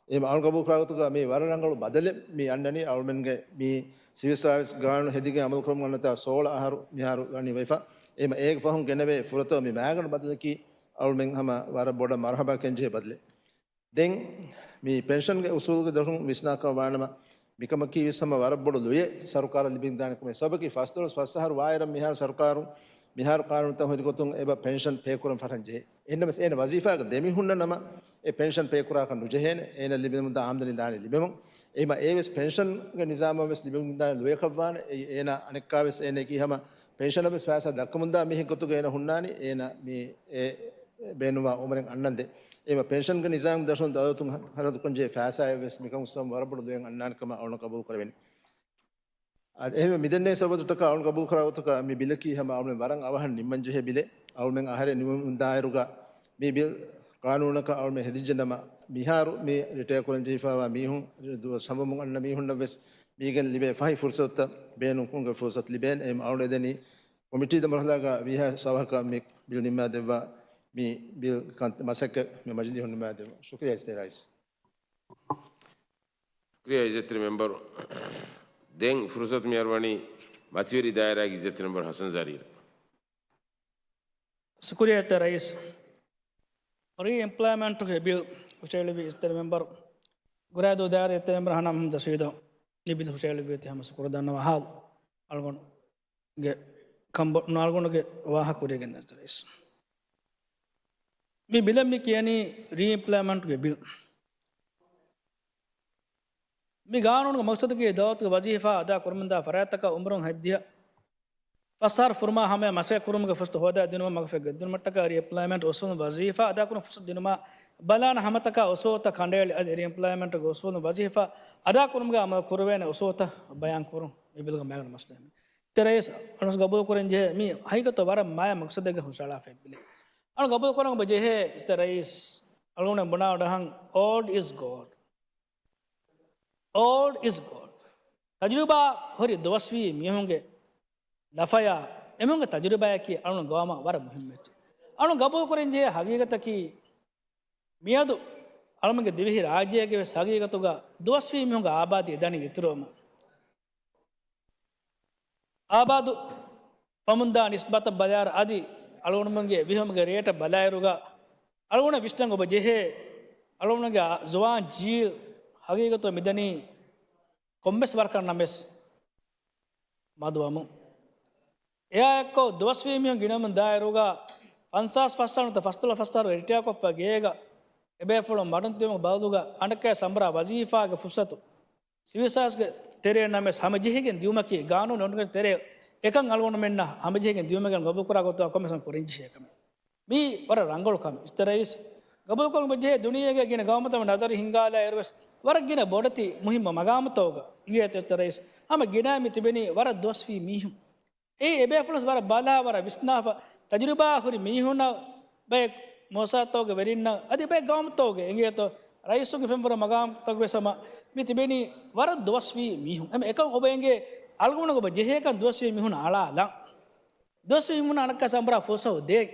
އެހެން އަޅުގަނޑު ގަބޫލުކުރާ ގޮތުގަ މީ ވަރަށް ރަނގަޅު ބަދަލެއް މި އަންނަނީ. އަޅުމެންގެ މި ސިވިލް ސާވިސް ގާނޫނު ހެދިގެން އަމަލުކުރަމުން އަންނަތާ ސޯޅަ އަހަރު މިހާރު ވަނީ ވެފަ. އެހެން އޭގެ ފަހުން ގެނެވޭ ފުރަތަމަ މި މައިގަނޑު ބަދަލަކީ އަޅުމެން ހަމަ ވަރަށް ބޮޑަށް މަރުހަބާ ކެންޖެހޭ ބަދަލެއް. ދެން މި ޕެންޝަންގެ އުސޫލުގެ ދޮށުން ވިސްނާކަށް ވާނަމަ، މިކަމަކީ ވެސް ހަމަ ވަރަށް ބޮޑު ލުޔެއް ސަރުކާރަށް ލިބިދާނެ ކަމެއް. ސަބަބަކީ ފަސްދޮޅަސް ފަސް އަހަރު ވާއިރަށް މިހާރު ސަރުކާރުން މިހާރު ޤާނޫނުތައް ހުރި ގޮތުން އެބަ ޕެންޝަން ޕޭ ކުރަން ފަށަން ޖެހޭ. އެހެންނަމަވެސް އޭނަ ވަޒީފާގަ ދެމި ހުންނަ ނަމަ، އެ ޕެންޝަން ޕޭ ކުރާކަށް ނުޖެހޭނެ. އޭނަ ލިބެމުންދާ އާމްދަނީ ދާނީ ލިބެމުން. އެހިމަ އޭވެސް ޕެންޝަންގެ ނިޒާމަށް ވެސް ލިބެމުންދާނެ ލުޔަކަށްވާނެ. އެއީ އޭނަ އަނެއްކާވެސް އޭނައަކީ ހަމަ ޕެންޝަނަށް ވެސް ފައިސާ ދައްކަމުންދާ މީހެއް ގޮތުގަ އޭނަ ހުންނާނީ. އޭނަ މި އެ ބޭނުންވާ އުމުރެއް އަންނަންދެން. އެހިމަ ޕެންޝަންގެ ނިޒާމް ދަށުން ދައުލަތުން ހަ-، ހަރަދުކޮށްޖެހޭ ފައިސާއެއް ވެސް މިކަމުން ވަރަށް ބޮޑު ލުޔެއް އަންނާނެ ކަމަށް އަޅުން ގަބޫލު ކުރެވެނީ. އަދި އެހެންވެ މިދެންނެވި ސަބަބުތަކާ އަޅުން ގަބޫލު ކުރާ ގޮތަކަށް މި ބިލަކީ ހަމަ އަޅުމެން ވަރަށް އަވަހަށް ނިންމަން ޖެހޭ ބިލެއް. އަޅުމެން އަހަރެއް ނިމުމުން ދާއިރުގަ މި ބިލް ޤާނޫނަކަށް އަޅުމެން ހެދިއްޖެ ނަމަ، މިހާރު މި ރިޓަޔާ ކުރަން ޖެހިފައިވާ މީހުން ދުވަސް ހަމަވަމުން އަންނަ މީހުންނަށް ވެސް މީގެން ލިބޭ ފަހި ފުރުސަތުތައް ބޭނުންކުރުމުގެ ފުރުސަތު ލިބޭނެ. އެހެން އަޅުން އެދެނީ ކޮމިޓީ ދެ މަރުހަލާގަ ވީހާ ސަވަހަކަށް މި ބިލް ނިންމާދެއްވާ، މި ބިލް ކަން-، މަސައްކަތް މި މަޖިލީހުން ނިންމާދެއްވާ. ޝުކުރިއްޔާ އިސްތެ ރައީސް. ޝުކުރިއްޔާ އިއްޒަތްތެރި މެމްބަރު. ދެން ފުރުސަތު މިހާރު ވަނީ މަތިވެރި ދާއިރާގެ އިއްޒަތްތެރި މެމްބަރު ހަސަން ޒަރީރަށް. ޝުކުރިއްޔާ އިއްޒަތްތެރި ރައީސް. ރީ އެމްޕްލޮއިމަންޓްގެ ބިލް ހުށަހެޅިވި އިއްޒަތްތެރި މެމްބަރު، ގުރައިދޫ ދާއިރާ އިއްޒަތްތެރި މެމްބަރު ހަނާމް ހަމްޒާ ސީދޯ، މި ބިލް ހުށަހެޅިވި އޮތީ ހަމަ ޝުކުރު ދަންނަވާ ހާލު. އަޅުގަނޑުގެ ކަނބޮ-، އަޅުގަނޑުގެ ވާހަކަ ކުރިއަށް ގެންދާ އިއްޒަތްތެރި ރައީސް. މި ބިލަށް މި ކިޔަނީ ރީ އެމްޕްލޮއިމަންޓްގެ ބިލް. މި ގާނޫނުގެ މަޤްޞަދަކީ ދައުލަތުގެ ވަޒީފާ އަދާ ކުރަމުންދާ ފަރާތްތަކަށް އުމުރުން ހައްދިހަ ފަސް އަހަރު ފުރުމާ ހަމަޔަށް މަސައްކަތް ކުރުމުގެ ފުރުސަތު ހޯދާ ދިނުމަށް މަގުފަހި ގެއްލުން ދިނުމަށްޓަކާ ރީ އެމްޕްލޮއިމަންޓް އުސޫލުން ވަޒީފާ އަދާކުރުމުގެ ފުރުސަތު ދިނުމާ ބަލާނެ ހަމަތަކާ އުސޫލުތައް ކަނޑައެޅި އަދި ރީ އެމްޕްލޮއިމަންޓްގެ އުސޫލުން ވަޒީފާ އަދާކުރުމުގެ އަމަލު ކުރެވޭނެ އުސޫލުތައް ބަޔާން ކުރުން މި ބިލްގެ މައިގަނޑު މަޤްޞަދެއް. އިއްޒަތްތެރި ރައީސް، އަޅުގަނޑު ގަބޫލު ކުރަން ޖެހޭ މީ ހަގީގަތު ވަރަށް މާތް މަޤްޞަދެއްގަ ހުށަހަޅާފައި ބިލެއް. އަޅުގަނޑު ގަބޫލު ކުރަން އެބަ ޖެހޭ އިއްޒަތްތެރި ރައީސް، އަޅުގަނޑު ބުނާ ވަޑަހަން، އޯލްޑް އިޒް ގޯލްޑް. އޯލްޑް އިޒް ގޯލްޑް. ތަޖުރިބާ ހުރި ދުވަސްވީ މީހުންގެ ލަފަޔާ އެމީހުންގެ ތަޖުރިބާއަކީ އަޅުގަނޑު ގައުމަށް ވަރަށް މުހިއްމު އެއްޗެއް. އަޅުގަނޑު ގަބޫލު ކުރަން ޖެހޭ ހަގީގަތަކީ މިއަދު އަޅުގަނޑުގެ ދިވެހި ރާއްޖޭގެ ވެސް ހަގީގަތުގަ ދުވަސްވީ މީހުންގެ އާބާދީ އެދަނީ އިތުރުވުމަށް. އާބާދު ފަމުންދާ ނިސްބަތަށް ބަލާއިރު އަދި އަޅުގަނޑުމެންގެ ވިހުމުގެ ރޭޓަށް ބަލާއިރުގަ އަޅުގަނޑަށް ވިސްނަން އޮބަ ޖެހޭ އަޅުގަނޑުގެ ޒުވާން ޖީލް ހަގީގަތު މިދަނީ ކޮންމެސް ވަރަކަށް ނަމެސް މަދުވަމުން. އެއާއެއްކޮށް ދުވަސްވީ މީހުން ގިނަމުން ދާއިރުގަ ފަންސާސް ފަސް ސާޅުންތަ ފަސްދޮޅަސް ފަސް ސާޅު ރިޓަޔާކޮށްފަ ގޭގަ އެބޭފުޅުން މަޑުން ދިޔުމުގެ ބަދަލުގަ އަނެއްކާ ސަމްބަރާ ވަޒީފާގެ ފުރުސަތު ސިވިލް ސާވިސްގެ ތެރޭ ނަމެސް ހަމަޖެހިގެން ދިޔުމަކީ ގާނޫނު އޮންގެން ތެރޭ އެކަން އަޅުގަނޑުމެންނަށް ހަމަޖެހިގެން ދިޔުމެއްގަން ގަބޫލުކުރާ ގޮތުގަ ކޮމިޝަން ކުރަންޖެހޭ ކަމެއް. މީ ވަރަށް ރަނގަޅު ކަމެއް. އިސްތަ ރައީސް ގަބޫލުކޮށްގެން ޖެހޭ ދުނިޔޭގެ ގިނަ ގައުމުތައް ނަޒަރު ހިންގާލާއިރުވެސް ވަރަށް ގިނަ ބޮޑެތި މުހިއްމު މަގާމުތަކުގަ އިނގޭތޯ އިސްތަ ރައީސް ހަމަ ގިނައި މި ތިބެނީ ވަރަށް ދުވަސްވީ މީހުން. އެއީ އެބޭފުޅުން ވަރަށް ބަލާ ވަރަށް ވިސްނާފަ ތަޖުރިބާ ހުރި މީހުންނަށް ބައެއް މުއައްސަސާތަކުގެ ވެރިންނަށް އަދި ބައެއް ގައުމުތަކުގެ އިނގޭތޯ ރައީސުގެ ފެންވަރު މަގާމުތަކުވެސް ހަމަ މި ތިބެނީ ވަރަށް ދުވަސްވީ މީހުން. އެމަ އެކަން އޮބަ އެނގޭ އަޅުގަނޑު އޮބަ ޖެހޭކަން ދުވަސްވީ މީހުން އަޅާލަން. ދުވަސްވީ މީހުން އަނެއްކާ ސަމްބަރާ ފުރުސަތު ދޭން.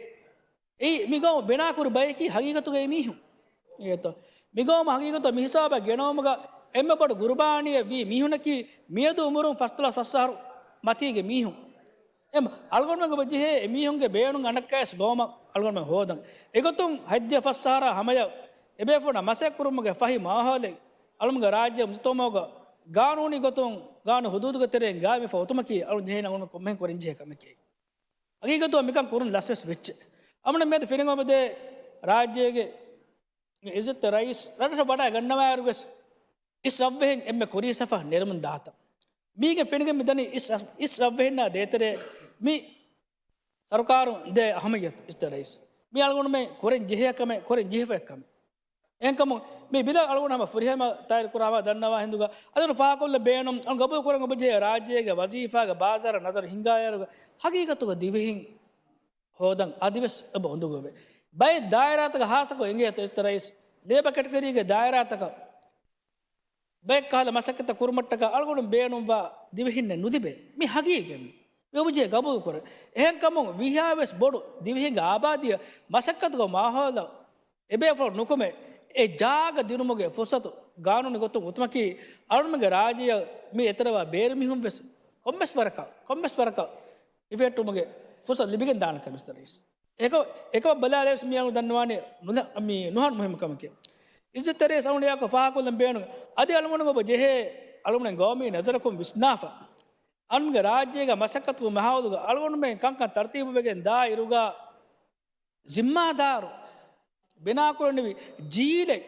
އެއީ މި ގައުމު ބިނާކުރި ބަޔަކީ ހަގީގަތުގައި މީހުން. އެއީތޯ؟ މި ގައުމު ހަގީގަތު މި ހިސާބަށް ގެނައުމުގަ އެންމެ ބޮޑު ގުރުބާނީއެއް ވީ މީހުންނަކީ މިއަދު އުމުރުން ފަސްދޮޅަސް ފަސް އަހަރު މަތީގެ މީހުން. އެމަ އަޅުގަނޑުމެން އޮބަ ޖެހޭ އެ މީހުންގެ ބޭނުން އަނެއްކާވެސް ގައުމަށް އަޅުގަނޑުމެން ހޯދަން. އެގޮތުން ހަތްދިހަ ފަސް އަހަރާ ހަމަޔަށް އެބޭފުޅުންނަށް މަސައްކަތް ކުރުމުގެ ފަހި މާހައުލެއް އަޅުމުގެ ރާއްޖެ މުޖުތަމައުގަ ގާނޫނީ ގޮތުން ގާނޫނު ހުދޫދުގެ ތެރެއިން ގާއިމްވެފަ އޮތުމަކީ އަޅުން ޖެހޭނެ އަޅުން ކޮންމެހެން ކުރަންޖެހޭ ކަމެކޭ. ހަގީގަތުގަ މިކަން ކުރުން ލަސްވެސް ވެއްޖެ. އަމުނަ މިއަދު ފެނިގަމެދޭ ރާއްޖޭގެ އިއްޒަތްތެރި ރައީސް ރަށަށް ވަޑައިގަންނަވާއިރުވެސް އިސް ރަށްވެހިން އެންމެ ކުރީ ސަފަ ނެރެމުން ދާތަން. މީގެ ފެނިގެން މިދަނީ އިސް ރަށް، އިސް ރަށްވެހިންނާ ދޭތެރޭ މި ސަރުކާރުން ދޭ އަހަމިއްޔަތު އިސްތަ ރައީސް. މި އަޅުގަނޑުމެން ކުރަން ޖެހޭ ކަމެއް، ކުރަން ޖެހިފައި ކަމެއް. އެހެންކަމުން މި ބިލަށް އަޅުގަނޑު ހަމަ ފުރިހަމަ ތާއީދު ކުރާ ހަމަ ދަންނަވާ ހިނދުގަ އަދި ފާހަގަކޮށްލަން ބޭނުން އަޅު ގަބޫލު ކުރަން އޮބަޖެހޭ ރާއްޖޭގެ ވަޒީފާގެ ބާޒާރަށް ނަޒަރު ހިންގާއިރުގަ ހަގީގަތުގަ ދިވެހިން ހޯދަން އަދިވެސް އެބަ އުނދަގޫވޭ. ބައެއް ދާއިރާތަކަށް ހާއްސަކޮށް އިނގޭތޯ އިސްތަ ރައީސް ލޭބަ ކެޓަގަރީގެ ދާއިރާތަކަށް ބައެއް ކަހަލަ މަސައްކަތްތައް ކުރުމަށްޓަކާ އަޅުގަނޑު ބޭނުންވާ ދިވެހިންނެއް ނުލިބޭ. މި ހަގީގަތް މި. އެ އޮބަޖެހޭ ގަބޫލުކުރޭ. އެހެންކަމުން ވީހާވެސް ބޮޑު ދިވެހިންގެ އާބާދީއަށް މަސައްކަތުގެ މާހައުލަށް އެބޭފުޅުން ނުކުމެ އެ ޖާގަ ދިނުމުގެ ފުރުސަތު ގާނޫނީ ގޮތުން އޮތުމަކީ އަޅުގަނޑުގެ ރާއްޖެއަށް މި އެތެރެވާ ބޭރު މީހުން ވެސް ކޮންމެސް ވަރަކަށް، ކޮންމެސް ވަރަކަށް އިފެއްޓުމުގެ ފުރުސަތު ލިބިގެން ދާނެ ކަމެއް އިސްތަ ރައީސް. އެކަ، އެކަމަށް ބަލާލެވެސް މި އަޅު ދަންނަވާނެ ނުލަ، މި ނުހަނު މުހިއްމު ކަމެކޭ. އިއްޒަތްތެރި ރައީސް އަޅުގަނޑު ފާހަގަކޮށްލަން ބޭނުން. އަދި އަޅުގަނޑު އޮބަ ޖެހޭ އަޅުގަނޑު ގައުމީ ނަޒަރަކުން ވިސްނާފަ އަޅުގަނޑުގެ ރާއްޖޭގެ މަސައްކަތުގެ މަހައުލުގަ އަޅުގަނޑުމެން ކަންކަން ތަރުތީބުވެގެން ދާ އިރުގަ ޒިންމާދާރު ބިނާކުރަނިވި ޖީލެއް،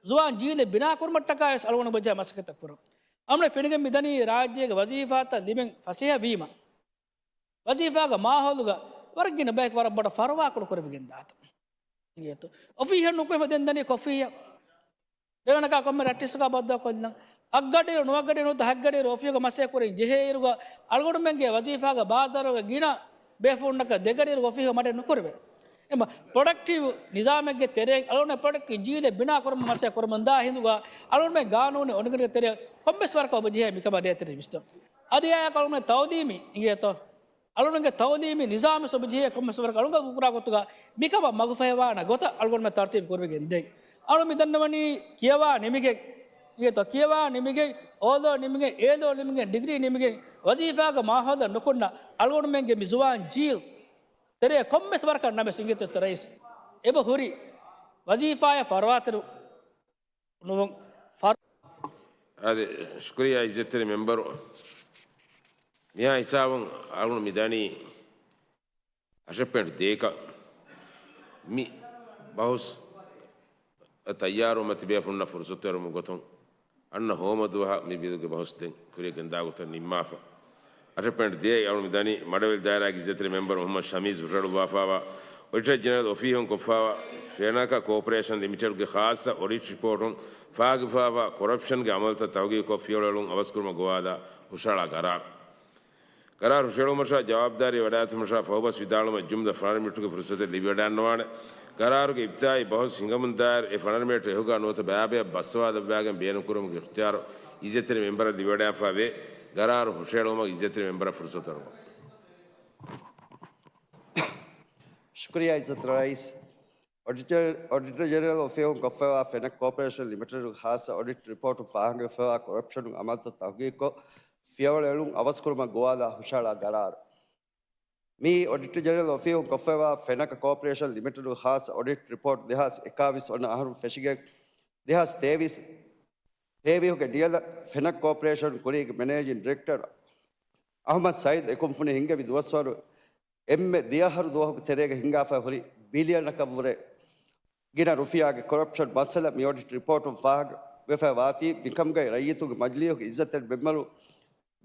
ޒުވާން ޖީލެއް ބިނާކުރުމަށްޓަކާވެސް އަޅުގަނޑު އޮބަޖެހޭ މަސައްކަތް ކުރަން. އަމުނަ ފެނިގެން މިދަނީ ރާއްޖޭގެ ވަޒީފާތައް ލިބެން ފަސޭހަވީމަ ވަޒީފާގެ މާހައުލުގަ ވަރަށް ގިނަ ބަޔަކު ވަރަށް ބޮޑަށް ފަރުވާކުޑަ ކުރެވިގެން ދާތަން. އޮފީހަށް ނުކުމެފަ ދެން ދަނީ ކޮފީއަށް. ދެވަނަކާ ކޮންމެ ރައްޓިސްއަކާ ބައްދަލުކޮށްލަން. އަށްގަޑިއިރު ނުވައްގަޑިއިރު ދަހަށްގަޑިއިރު އޮފީހުގަ މަސައްކަތް ކުރަން ޖެހޭއިރުގަ އަޅުގަނޑުމެންގެ ވަޒީފާގެ ބާޒާރުގެ ގިނަ ބޭފުޅުންނަކަށް ދެގަޑިއިރު އޮފީހުގަ މަޑެއް ނުކުރެވޭ. އެމަ ޕްރޮޑަކްޓިވް ނިޒާމެއްގެ ތެރެއިން އަޅުގަނޑު ޕްރޮޑަކްޓިވް ޖީލެއް ބިނާ ކުރުމަށް މަސައްކަތް ކުރަމުން ދާ ހިނދުގަ އަޅުގަނޑުމެން ގާނޫނީ އޮނިގަނޑުގެ ތެރެއަށް ކޮންމެސް ވަރަކަށް އޮބަޖެހޭ މިކަމާ ދޭތެރެ ވިސްނަން. އަދި އާއެކު އަޅުގަނޑު ތައުލީމީ އިނގޭތޯ؟ އަޅުގަނޑުގެ ތައުލީމީ ނިޒާމެއް އޮބަޖެހޭ ކޮންމެސް ވަރަކަށް އަޅުގަނޑު ކުރާ ގޮތުގަ މިކަމަށް މަގުފަހިވާނެ ގޮތަށް އަޅުގަނޑުމެން ތަރުތީބު ކުރެވިގެން ދެން. އަޅު މި ދަންނަވަނީ ކިޔަވާ ނިމިގެން، އިނގޭތޯ ކިޔަވާ ނިމިގެން، އޯލޯ ނިމިގެން، އޭލޯ ނިމިގެން، ޑިގްރީ ނިމިގެން، ވަޒީފާގެ މާހައުލަށް ނުކުންނަ އަޅުގަނޑުމެންގެ މި ޒުވާން ޖީލް ތެރޭ ކޮންމެސް ވަރަކަށް ނަމެސް އިނގޭތޯ އިސްތަ ރައީސް އެބަ ހުރި ވަޒީފާއަށް ފަރުވާތެރި ނުވުން ފަރު. އާދެ، ޝުކުރިއްޔާ އިއްޒަތްތެރި މެމްބަރު. މިހާ ހިސާބުން އަޅުގަނޑު މި ދަނީ އަށެއް ޕޮއިންޓް ދޭކަށް މި ބަހުސް ތައްޔާރުވުމަށް ތިބޭފުޅުންނަށް ފުރުސަތު އެރުމުގެ ގޮތުން އަންނަ ހޯމަ ދުވަހަށް މި ބިލުގެ ބަހުސް ދެން ކުރިއަށް ގެންދާ ގޮތަށް ނިންމާފަ. އަށެއް ޕޮއިންޓް ދޭއް އަޅު މި ދަނީ މަޑަވެލި ދާއިރާގެ އިއްޒަތްތެރި މެމްބަރު މުހައްމަދު ޝަމީޒް ހުށަހެޅުއްވާފައިވާ އޮޑިޓަރ ޖެނެރަލް އޮފީހުން ކޮށްފައިވާ ފެނަކާ ކޯޕަރޭޝަން ލިމިޓެޑްގެ ޚާއްޞަ އޮޑިޓް ރިޕޯޓުން ފާހަގަވެފައިވާ ކޮރަޕްޝަންގެ އަމަލުތައް ތަހުގީގުކޮށް ފިޔަވަޅު އެޅުން އަވަސްކުރުމަށް ގޮވާލާ ހުށަހަޅާ ގަރާރު. ގަރާރު ހުށަހެޅުމަށާ ޖަވާބުދާރީ ވަޑާއެތުމަށާ ފަހުބަސް ވިދާޅުވުމަށް ޖުމްލަ ފަނަރަ މިނިޓުގެ ފުރުސަތެއް ލިބިވަޑައިގަންނަވާނެ. ގަރާރުގެ އިބްތިދާއީ ބަހުސް ހިނގަމުންދާއިރު އެ ފަނަރަ މިނިޓު އެހުގާ ނުވަތަ ބައިބަޔަށް ބަސްވާލައްވާގެން ބޭނުންކުރުމުގެ އިޚްތިޔާރު އިއްޒަތްތެރި މެމްބަރަށް ލިބިވަޑައިގެންފައިވޭ. ގަރާރު ހުށަހެޅުމަށް އިއްޒަތްތެރި މެމްބަރަށް ފުރުސަތު އަރުވާ. ޝުކުރިއްޔާ އިއްޒަތް ރައީސް. އޮޑިޓަރ، އޮޑިޓަރ ޖެނެރަލް އޮފީހުން ކޮށްފައިވާ ފެނެކް ކޯޕަރޭޝަން ލިމިޓެޑުގެ ޚާއްޞަ އޮޑިޓް ރިޕޯޓުން ފާހަގަވެފައިވާ ކޮރަޕްޝަނުން އަމަލުތައް ތަހުގީގުކޮށް، ފިޔަވަޅު އެޅުން އަވަސްކުރުމަށް ގޮވާލާ ހުށަހަޅާ ގަރާރު. މިއީ އޮޑިޓަރ ޖެނެރަލް އޮފީހުން ކޮށްފައިވާ ފެނަކަ ކޯޕަރޭޝަން ލިމިޓެޑުގެ ޚާއްޞަ އޮޑިޓް ރިޕޯޓް ދެހާސް އެކާވީސް ވަނަ އަހަރުން ފެށިގެން ދެހާސް ތޭވީސް، ތޭވީހުގެ ނިޔަލަށް ފެނަކަ ކޯޕަރޭޝަން ކުރީގެ މެނޭޖިން ޑިރެކްޓަރ އަޙްމަދު ސައީދު އެ ކުންފުނި ހިންގެވި ދުވަސްވަރު އެންމެ ދިޔަހަރު ދުވަހުގެ ތެރޭގަ ހިންގާފައި ހުރި ބިލިއަނަކަށްވުރެ ގިނަ ރުފިޔާގެ ކޮރަޕްޝަން މައްސަލަ މި އޮޑިޓް ރިޕޯޓުން ފާހަގަވެފައި ވާތީ، މިކަމުގައި ރައްޔިތުންގެ މަޖިލީހުގެ އިއްޒަތްތެރި މެމްބަރު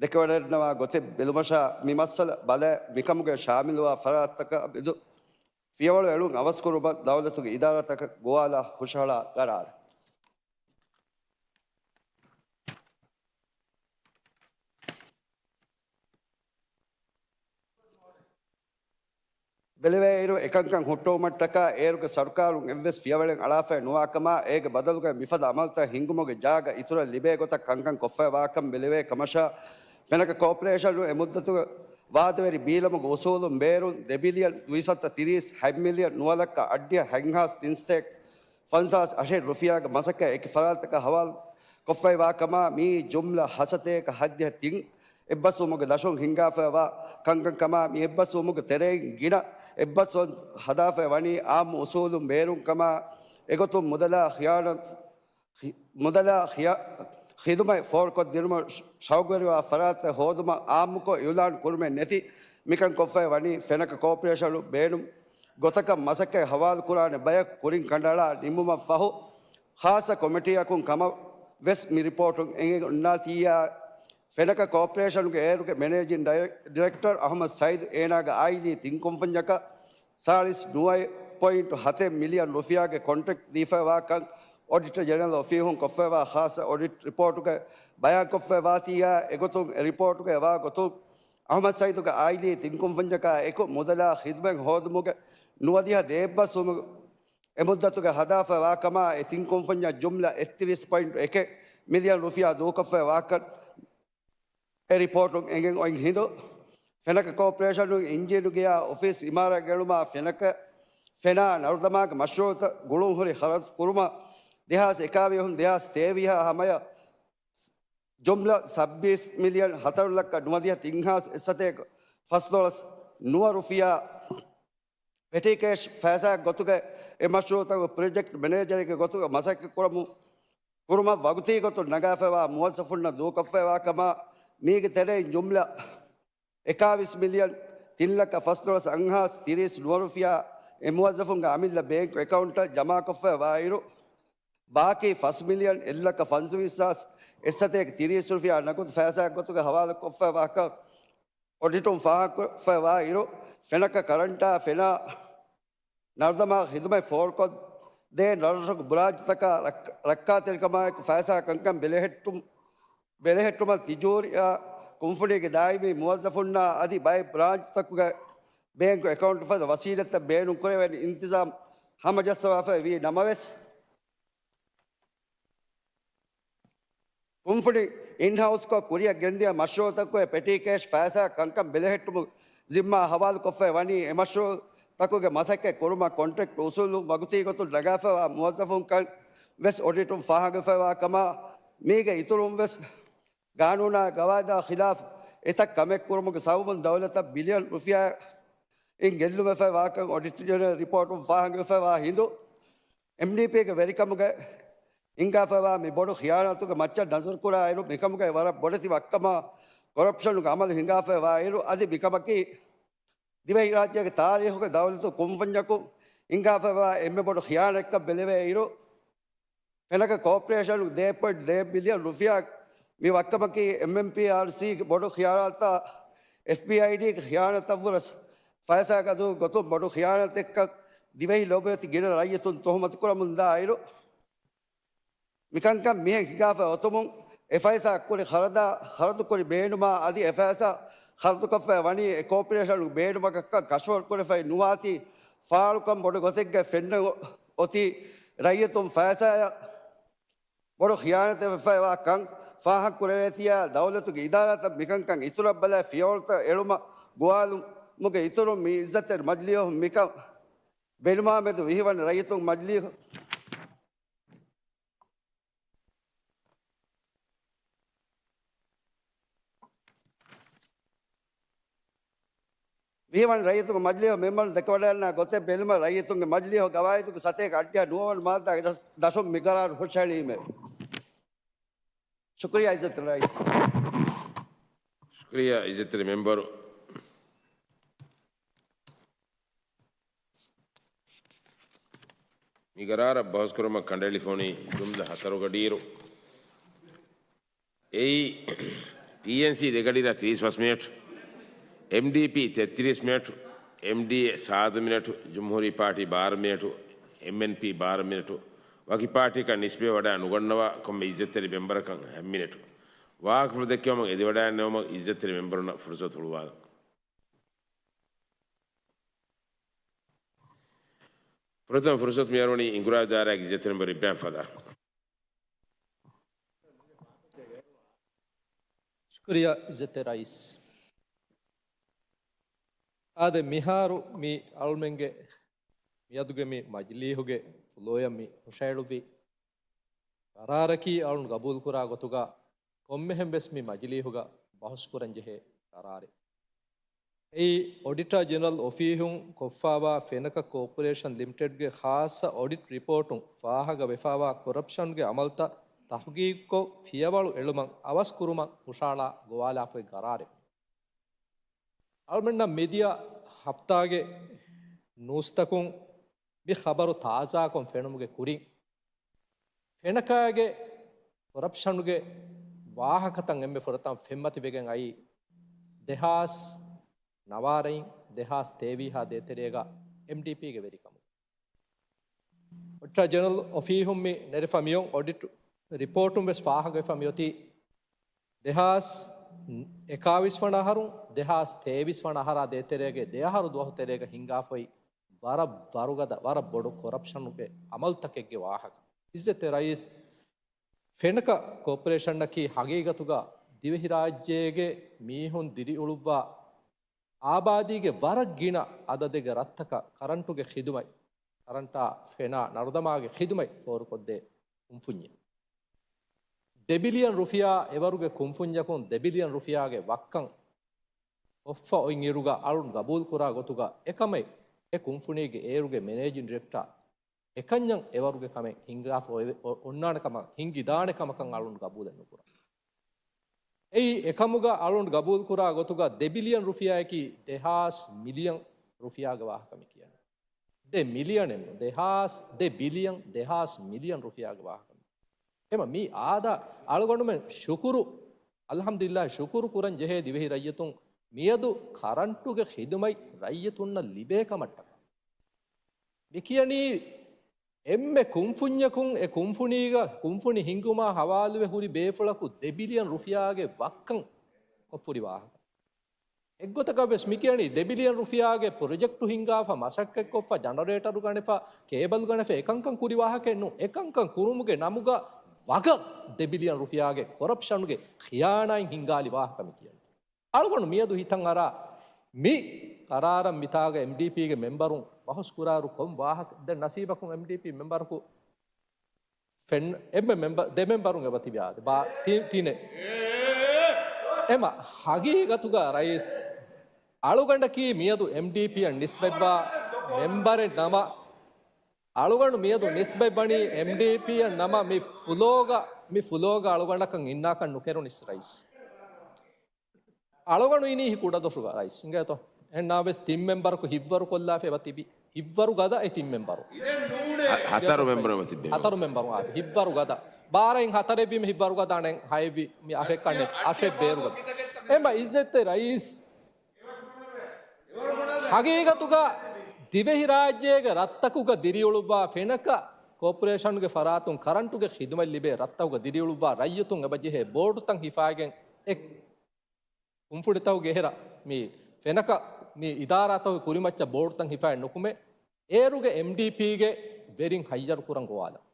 ދެކެވަޑައިގަންނަވާ ގޮތެއް ބެލުމަށާ، މި މައްސަލަ ބަލާ، މިކަމުގައި ޝާމިލުވާ ފަރާތްތަކާ މެދު ފިޔަވަޅު އެޅުން އަވަސްކުރުމަށް ދައުލަތުގެ އިދާރާތަކަށް ގޮވާލާ ހުށަހަޅާ ގަރާރެއް. ބެލެވޭއިރު، އެކަންކަން ހުއްޓުވުމަށްޓަކާ އޭރުގެ ސަރުކާރުން އެއްވެސް ފިޔަވަޅެއް އަޅާފައި ނުވާކަމާ، އޭގެ ބަދަލުގައި މިފަދަ އަމަލުތައް ހިންގުމުގެ ޖާގަ އިތުރަށް ލިބޭ ގޮތަށް ކަންކަން ކޮށްފައި ވާކަން ބެލެވޭ ކަމަށާ، ފެނަކަ ކޯޕަރޭޝަނުން އެ މުއްދަތުގެ ވާދަވެރި ބީލަމުގެ އުސޫލުން ބޭރުން ދެ ބިލިއަން ދުއިސައްތަ ތިރީސް ހަތް މިލިއަން ނުވަ ލައްކަ އަށްޑިހަ ހަތްހާސް ތިންސަތޭކަ ފަންސާސް އަށެއް ރުފިޔާގެ މަސައްކަތް އެކި ފަރާތަކަށް ހަވާލު ކޮށްފައި ވާކަމާ، މިއީ ޖުމްލަ ހަސަތޭކަ ހައްދިހަ ތިން އެއްބަސްވުމުގެ ދަށުން ހިންގާފައިވާ ކަންކަން ކަމާ، މި އެއްބަސްވުމުގެ ތެރެއިން ގިނަ އެއްބަސްވަން ހަދާފައި ވަނީ އާއްމު އުސޫލުން ބޭރުން ކަމާ، އެގޮތުން މުދަލާ ޚިޔާނަ-، ޚި-، މުދަލާ ޚިޔާ-، ޚިދުމަތް ފޯރުކޮށްދިނުމަށް ޝައުގުވެރިވާ ފަރާތްތައް ހޯދުމަށް އާއްމުކޮށް އިއުލާން ކުރުމެއް ނެތި މިކަން ކޮށްފައި ވަނީ، ފެނަކަ ކޯޕަރޭޝަނު ބޭނުން ގޮތަކަށް މަސައްކަތް ހަވާލުކުރާނެ ބަޔަކު ކުރިން ކަނޑައަޅާ ނިންމުމަށް ފަހު، ޚާއްޞަ ކޮމިޓީއަކުން ކަމަށް ވެސް މި ރިޕޯޓުން އެނގެން އޮންނާތީއާ، ފެނަކަ ކޯޕަރޭޝަނުގެ އޭރުގެ މެނޭޖިން ޑައި-، ޑިރެކްޓަރ އަޙްމަދު ސައީދު އޭނާގެ އާއިލީ ތިން ކުންފުންޏަކަށް ސާޅީސް ނުވަ ޕޮއިންޓު ހަތެއް މިލިއަން ރުފިޔާގެ ކޮންޓްރެކްޓް ދީފައިވާކަން އޮޑިޓަރ ޖެނެރަލް އޮފީހުން ކޮށްފައިވާ ޚާއްޞަ އޮޑިޓް ރިޕޯޓުގައި ބަޔާންކޮށްފައިވާތީއާ، އެގޮތުން އެ ރިޕޯޓުގައި ވާ ގޮތުން އަޙްމަދު ސައީދުގެ އާއިލީ ތިން ކުންފުންޏަކާ އެކު މުދަލާ ޚިދުމަތް ހޯދުމުގެ ނުވަދިހަ ދޭއްބަސްވުމުގެ އެ މުއްދަތުގައި ހަދާފައި ވާކަމާ، އެ ތިން ކުންފުންޏަށް ޖުމްލަ އެއްތިރީސް ޕޮއިންޓު އެކެއް މިލިއަން ރުފިޔާ ދޫކޮށްފައި ވާކަން އެ ރިޕޯޓުން އެނގެން އޮތް ހިނދު، ފެނަކަ ކޯޕަރޭޝަނުން އިންޖީނުގެޔާ އޮފީސް އިމާރާތް ގެންނުމާ ފެނަކަ، ފެނާ ނަރުދަމާގެ މަޝްރޫއުތައް ގުޅުންހުރި ޚަރަދު ކުރުމަށް ދެހާސް އެކާވީހުން ދެހާސް ތޭވީހާ ހަމަޔަށް ޖުމްލަ ސައްބީސް މިލިއަން ހަތަރު ލައްކަ ނުވަދިހަ ތިންހާސް އެއްސަތޭކަ ފަސްދޮޅަސް ނުވަ ރުފިޔާ ޕެޓީ ކޭޝް ފައިސާ ގޮތުގައި އެ މަޝްރޫއުތަކުގެ ޕްރޮޖެކްޓް މެނޭޖަރެއްގެ ގޮތުގައި މަސައްކަތް ކުރަމު، ކުރުމަށް ވަގުތީ ގޮތުން ނަގާފައިވާ މުވައްޒަފުންނަށް ދޫކޮށްފައިވާ ކަމާ، މީގެ ތެރެއިން ޖުމްލަ އެކާވީސް މިލިއަން ތިން ލައްކަ ފަސްދޮޅަސް އަށްހާސް ތިރީސް ނުވަ ރުފިޔާ އެ މުވައްޒަފުންގެ އަމިއްލަ ބޭންކް އެކައުންޓަށް ޖަމާކޮށްފައިވާއިރު، ބާކީ ފަސް މިލިއަން އެއްލައްކަ ފަންސަވީސް ހާސް އެއްސަތޭކަ ތިރީސް ރުފިޔާ ނަގުދު ފައިސާ ގޮތުގައި ހަވާލުކޮށްފައިވާކަން އޮޑިޓުން ފާހަގަކޮށްފައިވާއިރު، ފެނަކަ ކަރަންޓާ ފެނާ ނަރުދަމާ ޚިދުމަތް ފޯރުކޮށްދޭ ނަރަށުގެ ބުރާންޗުތަކާ ރައްކާ-، ރައްކާތެރިކަމާއެކު ފައިސާ ކަންކަން ބެލެހެއްޓުން، ބެލެހެއްޓުމަށް ތިޖޯރިއްޔާ ކުންފުނީގެ ދާއިމީ މުވައްޒަފުންނާ އަދި ބައެއް ބްރާންޗުތަކުގެ ބޭންކު އެކައުންޓު ފަދަ ވަސީލަތްތައް ބޭނުންކުރެވޭނެ އިންތިޒާމް ހަމަޖައްސަވާފައި ވީ ނަމަވެސް، ކުންފުނި އިންހައުސްކޮށް ކުރިއަށް ގެންދިޔަ މަޝްރޫއުތަކުގެ ޕެޓީ ކޭޝް ފައިސާ ކަންކަން ބެލެހެއްޓުމުގެ ޒިންމާ ހަވާލުކޮށްފައި ވަނީ އެ މަޝްރޫއުތަކުގެ މަސައްކަތް ކުރުމަށް ކޮންޓްރެކްޓް އުސޫލުން ވަގުތީ ގޮތުން ނަގާފައިވާ މުވައްޒަފުންކަން ވެސް އޮޑިޓުން ފާހަގަވެފައިވާ ކަމާ، މީގެ އިތުރުން ވެސް ގާނޫނާ ގަވާއިދާ ޚިލާފު އެތައް ކަމެއް ކުރުމުގެ ސަބަބުން ދައުލަތަށް ބިލިއަން ރުފިޔާއިން ގެއްލުމެފައި ވާކަން އޮޑިޓަރ ޖެނެރަލް ރިޕޯޓުން ފާހަގަވެފައިވާ ހިނދު، އެމްޑީޕީގެ ވެރިކަމުގައި ހިނގާފައިވާ މި ބޮޑު ޚިޔާނާތުގެ މައްޗަށް ނަޒަރުކުރާއިރު، މިކަމުގައި ވަރަށް ބޮޑެތި ވައްކަމާ ކޮރަޕްޝަނުގެ އަމަލު ހިނގާފައިވާއިރު، އަދި މިކަމަކީ ދިވެހިރާއްޖޭގެ ތާރީޚުގެ ދައުލަތު ކުންފުންޏަކު ހިނގާފައިވާ އެންމެ ބޮޑު ޚިޔާނާތެއްކަން ބެލެވޭއިރު، ފެނަކަ ކޯޕަރޭޝަނުގެ ދެ ޕޮއިންޓު ދެ ބިލިއަން ރުފިޔާ މި ވައްކަމަކީ އެމްއެމްޕީއާރްސީގެ ބޮޑު ޚިޔާނާތާ، އެފްބީއައިޑީގެ ޚިޔާނާތަށްވުރެ ފައިސާ ގަދޫ ގޮތުން ބޮޑު ޚިޔާނާތެއްކަން ދިވެހި ލޯބިވެތި ގިނަ ރައްޔިތުން ތުހުމަތުކުރަމުންދާއިރު، މިކަންކަން މިހެން ހިނގާފައި އޮތުމުން އެ ފައިސާ ކުރި ޚަރަދާ، ޚަރަދުކުރި ބޭނުމާ އަދި އެ ފައިސާ ޚަރަދުކޮށްފައި ވަނީ އެ ކޯޕަރޭޝަނުގެ ބޭނުމަކަށްކަން ކަށަވަރުކުރެފައި ނުވާތީ، ފާޅުކަން ބޮޑު ގޮތެއްގައި ފެންނަ އޮތީ ރައްޔިތުން ފައިސާއަށް ބޮޑު ޚިޔާނަތެއް ވެފައިވާ ކަން ފާހަގަކުރެވޭތީއާ، ދައުލަތުގެ އިދާރާތައް މިކަންކަން އިތުރަށް ބަލާ ފިޔަވަޅުތައް އެޅުމަށް ގޮވާލުމުގެ އިތުރުން މި އިއްޒަތްތެރި މަޖިލީހުން މިކަން ބެލުމާމެދު ވިހިވަނަ ރައްޔިތުން މަޖިލީހު މިވަނީ ރައްޔިތުންގެ މަޖިލީހުގެ މެމްބަރުން ދެކެވަޑައިގަންނަވާ ގޮތެއް ބެލުމަށް ރައްޔިތުންގެ މަޖިލީހުގެ ގަވާއިދުގެ ސަތޭކަ އަށްޑިހަ ނުވަވަނަ މާއްދާގެ ދަސް، ދަށުން މި ގަރާރު ހުށަހެޅީމެވެ. ޝުކުރިއްޔާ އިއްޒަތްތެރި ރައީސް. ޝުކުރިއްޔާ އިއްޒަތްތެރި މެމްބަރު. މި ގަރާރަށް ބަހުސްކުރުމަށް ކަނޑައެޅިފަ ހުންނީ ޖުމްލަ ހަތަރު ގަޑިއިރު. އެއީ، ޕީއެންސީ ދެ ގަޑިއިރާ ތިރީސް ފަސް މިނެޓް، އެމްޑީޕީ ތެއްތިރީސް މިނެޓު، އެމްޑީއޭ ސާދަ މިނެޓު، ޖުމްހޫރީ ޕާޓީ ބާރަ މިނެޓު، އެމްއެންޕީ ބާރަ މިނެޓު، ވަކި ޕާޓީއަކަށް ނިސްބަތްވެވަޑައި ނުގަންނަވާ ކޮންމެ އިއްޒަތްތެރި މެމްބަރަކަށް ހަތް މިނެޓު. ވާހަކަފުޅު ދެއްކެވުމަށް އެދިވަޑައިގަންނަވުމަށް އިއްޒަތްތެރި މެމްބަރުންނަށް ފުރުސަތު ހުޅުވާލަން. ފުރަތަމަ ފުރުސަތު މިއަރުވަނީ އިނގުރާ ދާއިރާގެ އިއްޒަތްތެރި މެމްބަރު އިބްރާހިމް ފަދަ. ޝުކުރިއްޔާ އިއްޒަތްތެރި ރައީސް. އާދެ، މިހާރު މި އަޅުމެންގެ މިއަދުގެ މި މަޖިލީހުގެ ފުލޯއަށް މި ހުށައެޅުއްވި ގަރާރަކީ އަޅުން ގަބޫލުކުރާ ގޮތުގަ ކޮންމެހެން ވެސް މި މަޖިލީހުގަ ބަހުސްކުރަން ޖެހޭ ގަރާރެއް. އެއީ، އޮޑިޓަރ ޖެނެރަލް އޮފީހުން ކޮށްފައިވާ ފެނަކަ ކޯޕަރޭޝަން ލިމިޓެޑްގެ ޚާއްޞަ އޮޑިޓް ރިޕޯޓުން ފާހަގަވެފައިވާ ކޮރަޕްޝަންގެ އަމަލުތައް ތަހުގީގުކޮށް، ފިޔަވަޅު އެޅުމަށް އަވަސްކުރުމަށް ހުށަހަޅާ ގޮވާލާފައި ގަރާރެއް. އަޅުމެންނަށް މިދިޔަ ހަފްތާގެ ނޫސްތަކުން މި ޚަބަރު ތާޒާކޮށް ފެނުމުގެ ކުރިން، ފެނަކާގެ ކޮރަޕްޝަނުގެ ވާހަކަތައް އެންމެ ފުރަތަމަ ފެންމަތިވެގެން އައީ ދެހާސް ނަވާރައިން ދެހާސް ތޭވީހާ ދޭތެރޭގަ އެމްޑީޕީގެ ވެރިކަމުގަ. އޮޑިޓަރ ޖެނެރަލް އޮފީހުން މި ނެރެފަ މިއޮން އޮޑިޓް ރިޕޯޓުން ވެސް ފާހަގަވެފަ މިއޮތީ، ދެހާސް އެކާވީސް ވަނަ އަހަރުން ދެހާސް ތޭވީސް ވަނަ އަހަރާ ދޭތެރޭގެ ދެއަހަރު ދުވަހު ތެރޭގަ ހިނގާފައި ވަރަށް ވަރުގަދަ، ވަރަށް ބޮޑު ކޮރަޕްޝަނުގެ އަމަލުތަކެއްގެ ވާހަކަ. އިއްޒަތްތެރި ރައީސް، ފެނަކަ ކޯޕަރޭޝަނަކީ ހަގީގަތުގަ ދިވެހިރާއްޖޭގެ މީހުން ދިރިއުޅުއްވާ އާބާދީގެ ވަރަށް ގިނަ އަދަދެއްގެ ރަށްތަކަށް ކަރަންޓުގެ ޚިދުމަތް، ކަރަންޓާ ފެނާ ނަރުދަމާގެ ޚިދުމަތް ފޯރުކޮށްދޭ ކުންފުންޏެއް. ދެ ބިލިއަން ރުފިޔާ އެވަރުގެ ކުންފުންޏަކުން ދެ ބިލިއަން ރުފިޔާގެ ވައްކަން ކޮށްފަ އޮތް އިރުގަ އަޅުން ގަބޫލުކުރާ ގޮތުގަ އެކަމެއް އެ ކުންފުނީގެ އޭރުގެ މެނޭޖިން ޑިރެކްޓާ އެކަންޏަށް އެވަރުގެ ކަމެއް ހިންގާފަ އޮ-، އޮ-، އޮންނާނެ ކަމަށް، ހިންގިދާނެ ކަމަކަށް އަޅުން ގަބޫލެއް ނުކުރަން. އެއީ އެކަމުގަ އަޅުން ގަބޫލުކުރާ ގޮތުގަ ދެ ބިލިއަން ރުފިޔާއަކީ ދެހާސް މިލިއަން ރުފިޔާގެ ވާހަކަ މި ކިޔަނީ. ދެ މިލިއަނެއް ނޫން، ދެހާސް، ދެ ބިލިއަން، ދެހާސް މިލިއަން ރުފިޔާގެ ވާހަކަ މި. އެމަ މީ އާދަ، އަޅުގަނޑުމެން ޝުކުރު، އަލްޙަމްދުލިއްލާހި، ޝުކުރު ކުރަން ޖެހޭ ދިވެހި ރައްޔިތުން މިއަދު ކަރަންޓުގެ ޚިދުމަތް ރައްޔިތުންނަށް ލިބޭ ކަމަށްޓަކާ. މި ކިޔަނީ އެންމެ ކުންފުންޏަކުން އެ ކުންފުނީގަ، ކުންފުނި ހިންގުމާ ހަވާލުވެ ހުރި ބޭފުޅަކު ދެ ބިލިއަން ރުފިޔާގެ ވައްކަން ކޮށްފުރި ވާހަކަ. އެއްގޮތަކަށް ވެސް މި ކިޔަނީ ދެ ބިލިއަން ރުފިޔާގެ ޕްރޮޖެކްޓު ހިންގާފަ، މަސައްކަތްކޮށްފަ، ޖަނަރޭޓަރު ގަނެފަ، ކޭބަލް ގަނެފަ، އެކަންކަން ކުރި ވާހަކައެއް ނޫން. އެކަންކަން ކުރުމުގެ ނަމުގަ ވަގަށް ދެ ބިލިއަން ރުފިޔާގެ ކޮރަޕްޝަނުގެ ޚިޔާނާތް ހިންގާލި ވާހަކަ މި ކިޔަނީ. އަޅުގަނޑު މިއަދު ހިތަށް އަރާ މި ގަރާރަށް މިތާގަ އެމްޑީޕީގެ މެމްބަރުން ބަހުސް ކުރާއިރު ކޮން ވާހަކަ، ދެން ނަސީބަކުން އެމްޑީޕީ މެމްބަރަކު ފެން-، އެންމެ މެމްބަ-، ދެ މެމްބަރުން އެބަ ތިބި އާދެ. ބާ-، ތި-، ތިނެއް. އެމަ ހަގީގަތުގަ ރައީސް އަޅުގަނޑަކީ މިއަދު އެމްޑީޕީއަށް ނިސްބަތްވާ މެމްބަރެއް ނަމަ، އަޅުގަނޑު މިއަދު ނިސްބަތްވަނީ އެމްޑީޕީއަށް ނަމަ، މި ފުލޯގަ، މި ފުލޯގަ އަޅުގަނޑަކަށް އިންނާކަށް ނުކެރުނިސް ރައީސް. އަޅުގަނޑު އިނީ ކުޑަދޮށުގަ ރައީސް އިނގޭތޯ؟ އެހެންނާވެސް ތިން މެމްބަރަކު ހިއްވަރު ކޮށްލާފަ އެބަ ތިބި. ހިއްވަރު ގަދަ އެ ތިން މެމްބަރު. ހަ-، ހަތަރު މެމްބަރު އެބަ ތިއްބެވި. ހަތަރު މެމްބަރު އާ، ހިއްވަރު ގަދަ. ބާރައިން ހަތަރެއްވީމަ ހިއްވަރު ގަދަ އަނެއް ހައެއްވީ މި އަށެއް ކަންނެ އަށެއް ބޭރު ގަދަ. އެމަ އިއްޒަތްތެރި ރައީސް ހަގީގަތުގަ ދިވެހިރާއްޖޭގެ ރަށްތަކުގަ ދިރިއުޅުއްވާ ފެނަކަ ކޯޕަރޭޝަންގެ ފަރާތުން ކަރަންޓުގެ ޚިދުމަތް ލިބޭ ރަށްތަކުގަ ދިރިއުޅުއްވާ ރައްޔިތުން އެބަ ޖެހޭ ބޯޑުތައް ހިފާގެން އެ ކުންފުނިތަކުގެ އެހެރަ މި ފެނަކަ މި އިދާރާތަކުގެ ކުރިމައްޗަށް ބޯޑުތައް ހިފާއެއް ނުކުމެ، އޭރުގެ އެމްޑީޕީގެ ވެރިން ހައްޔަރު ކުރަން ގޮވާލަން.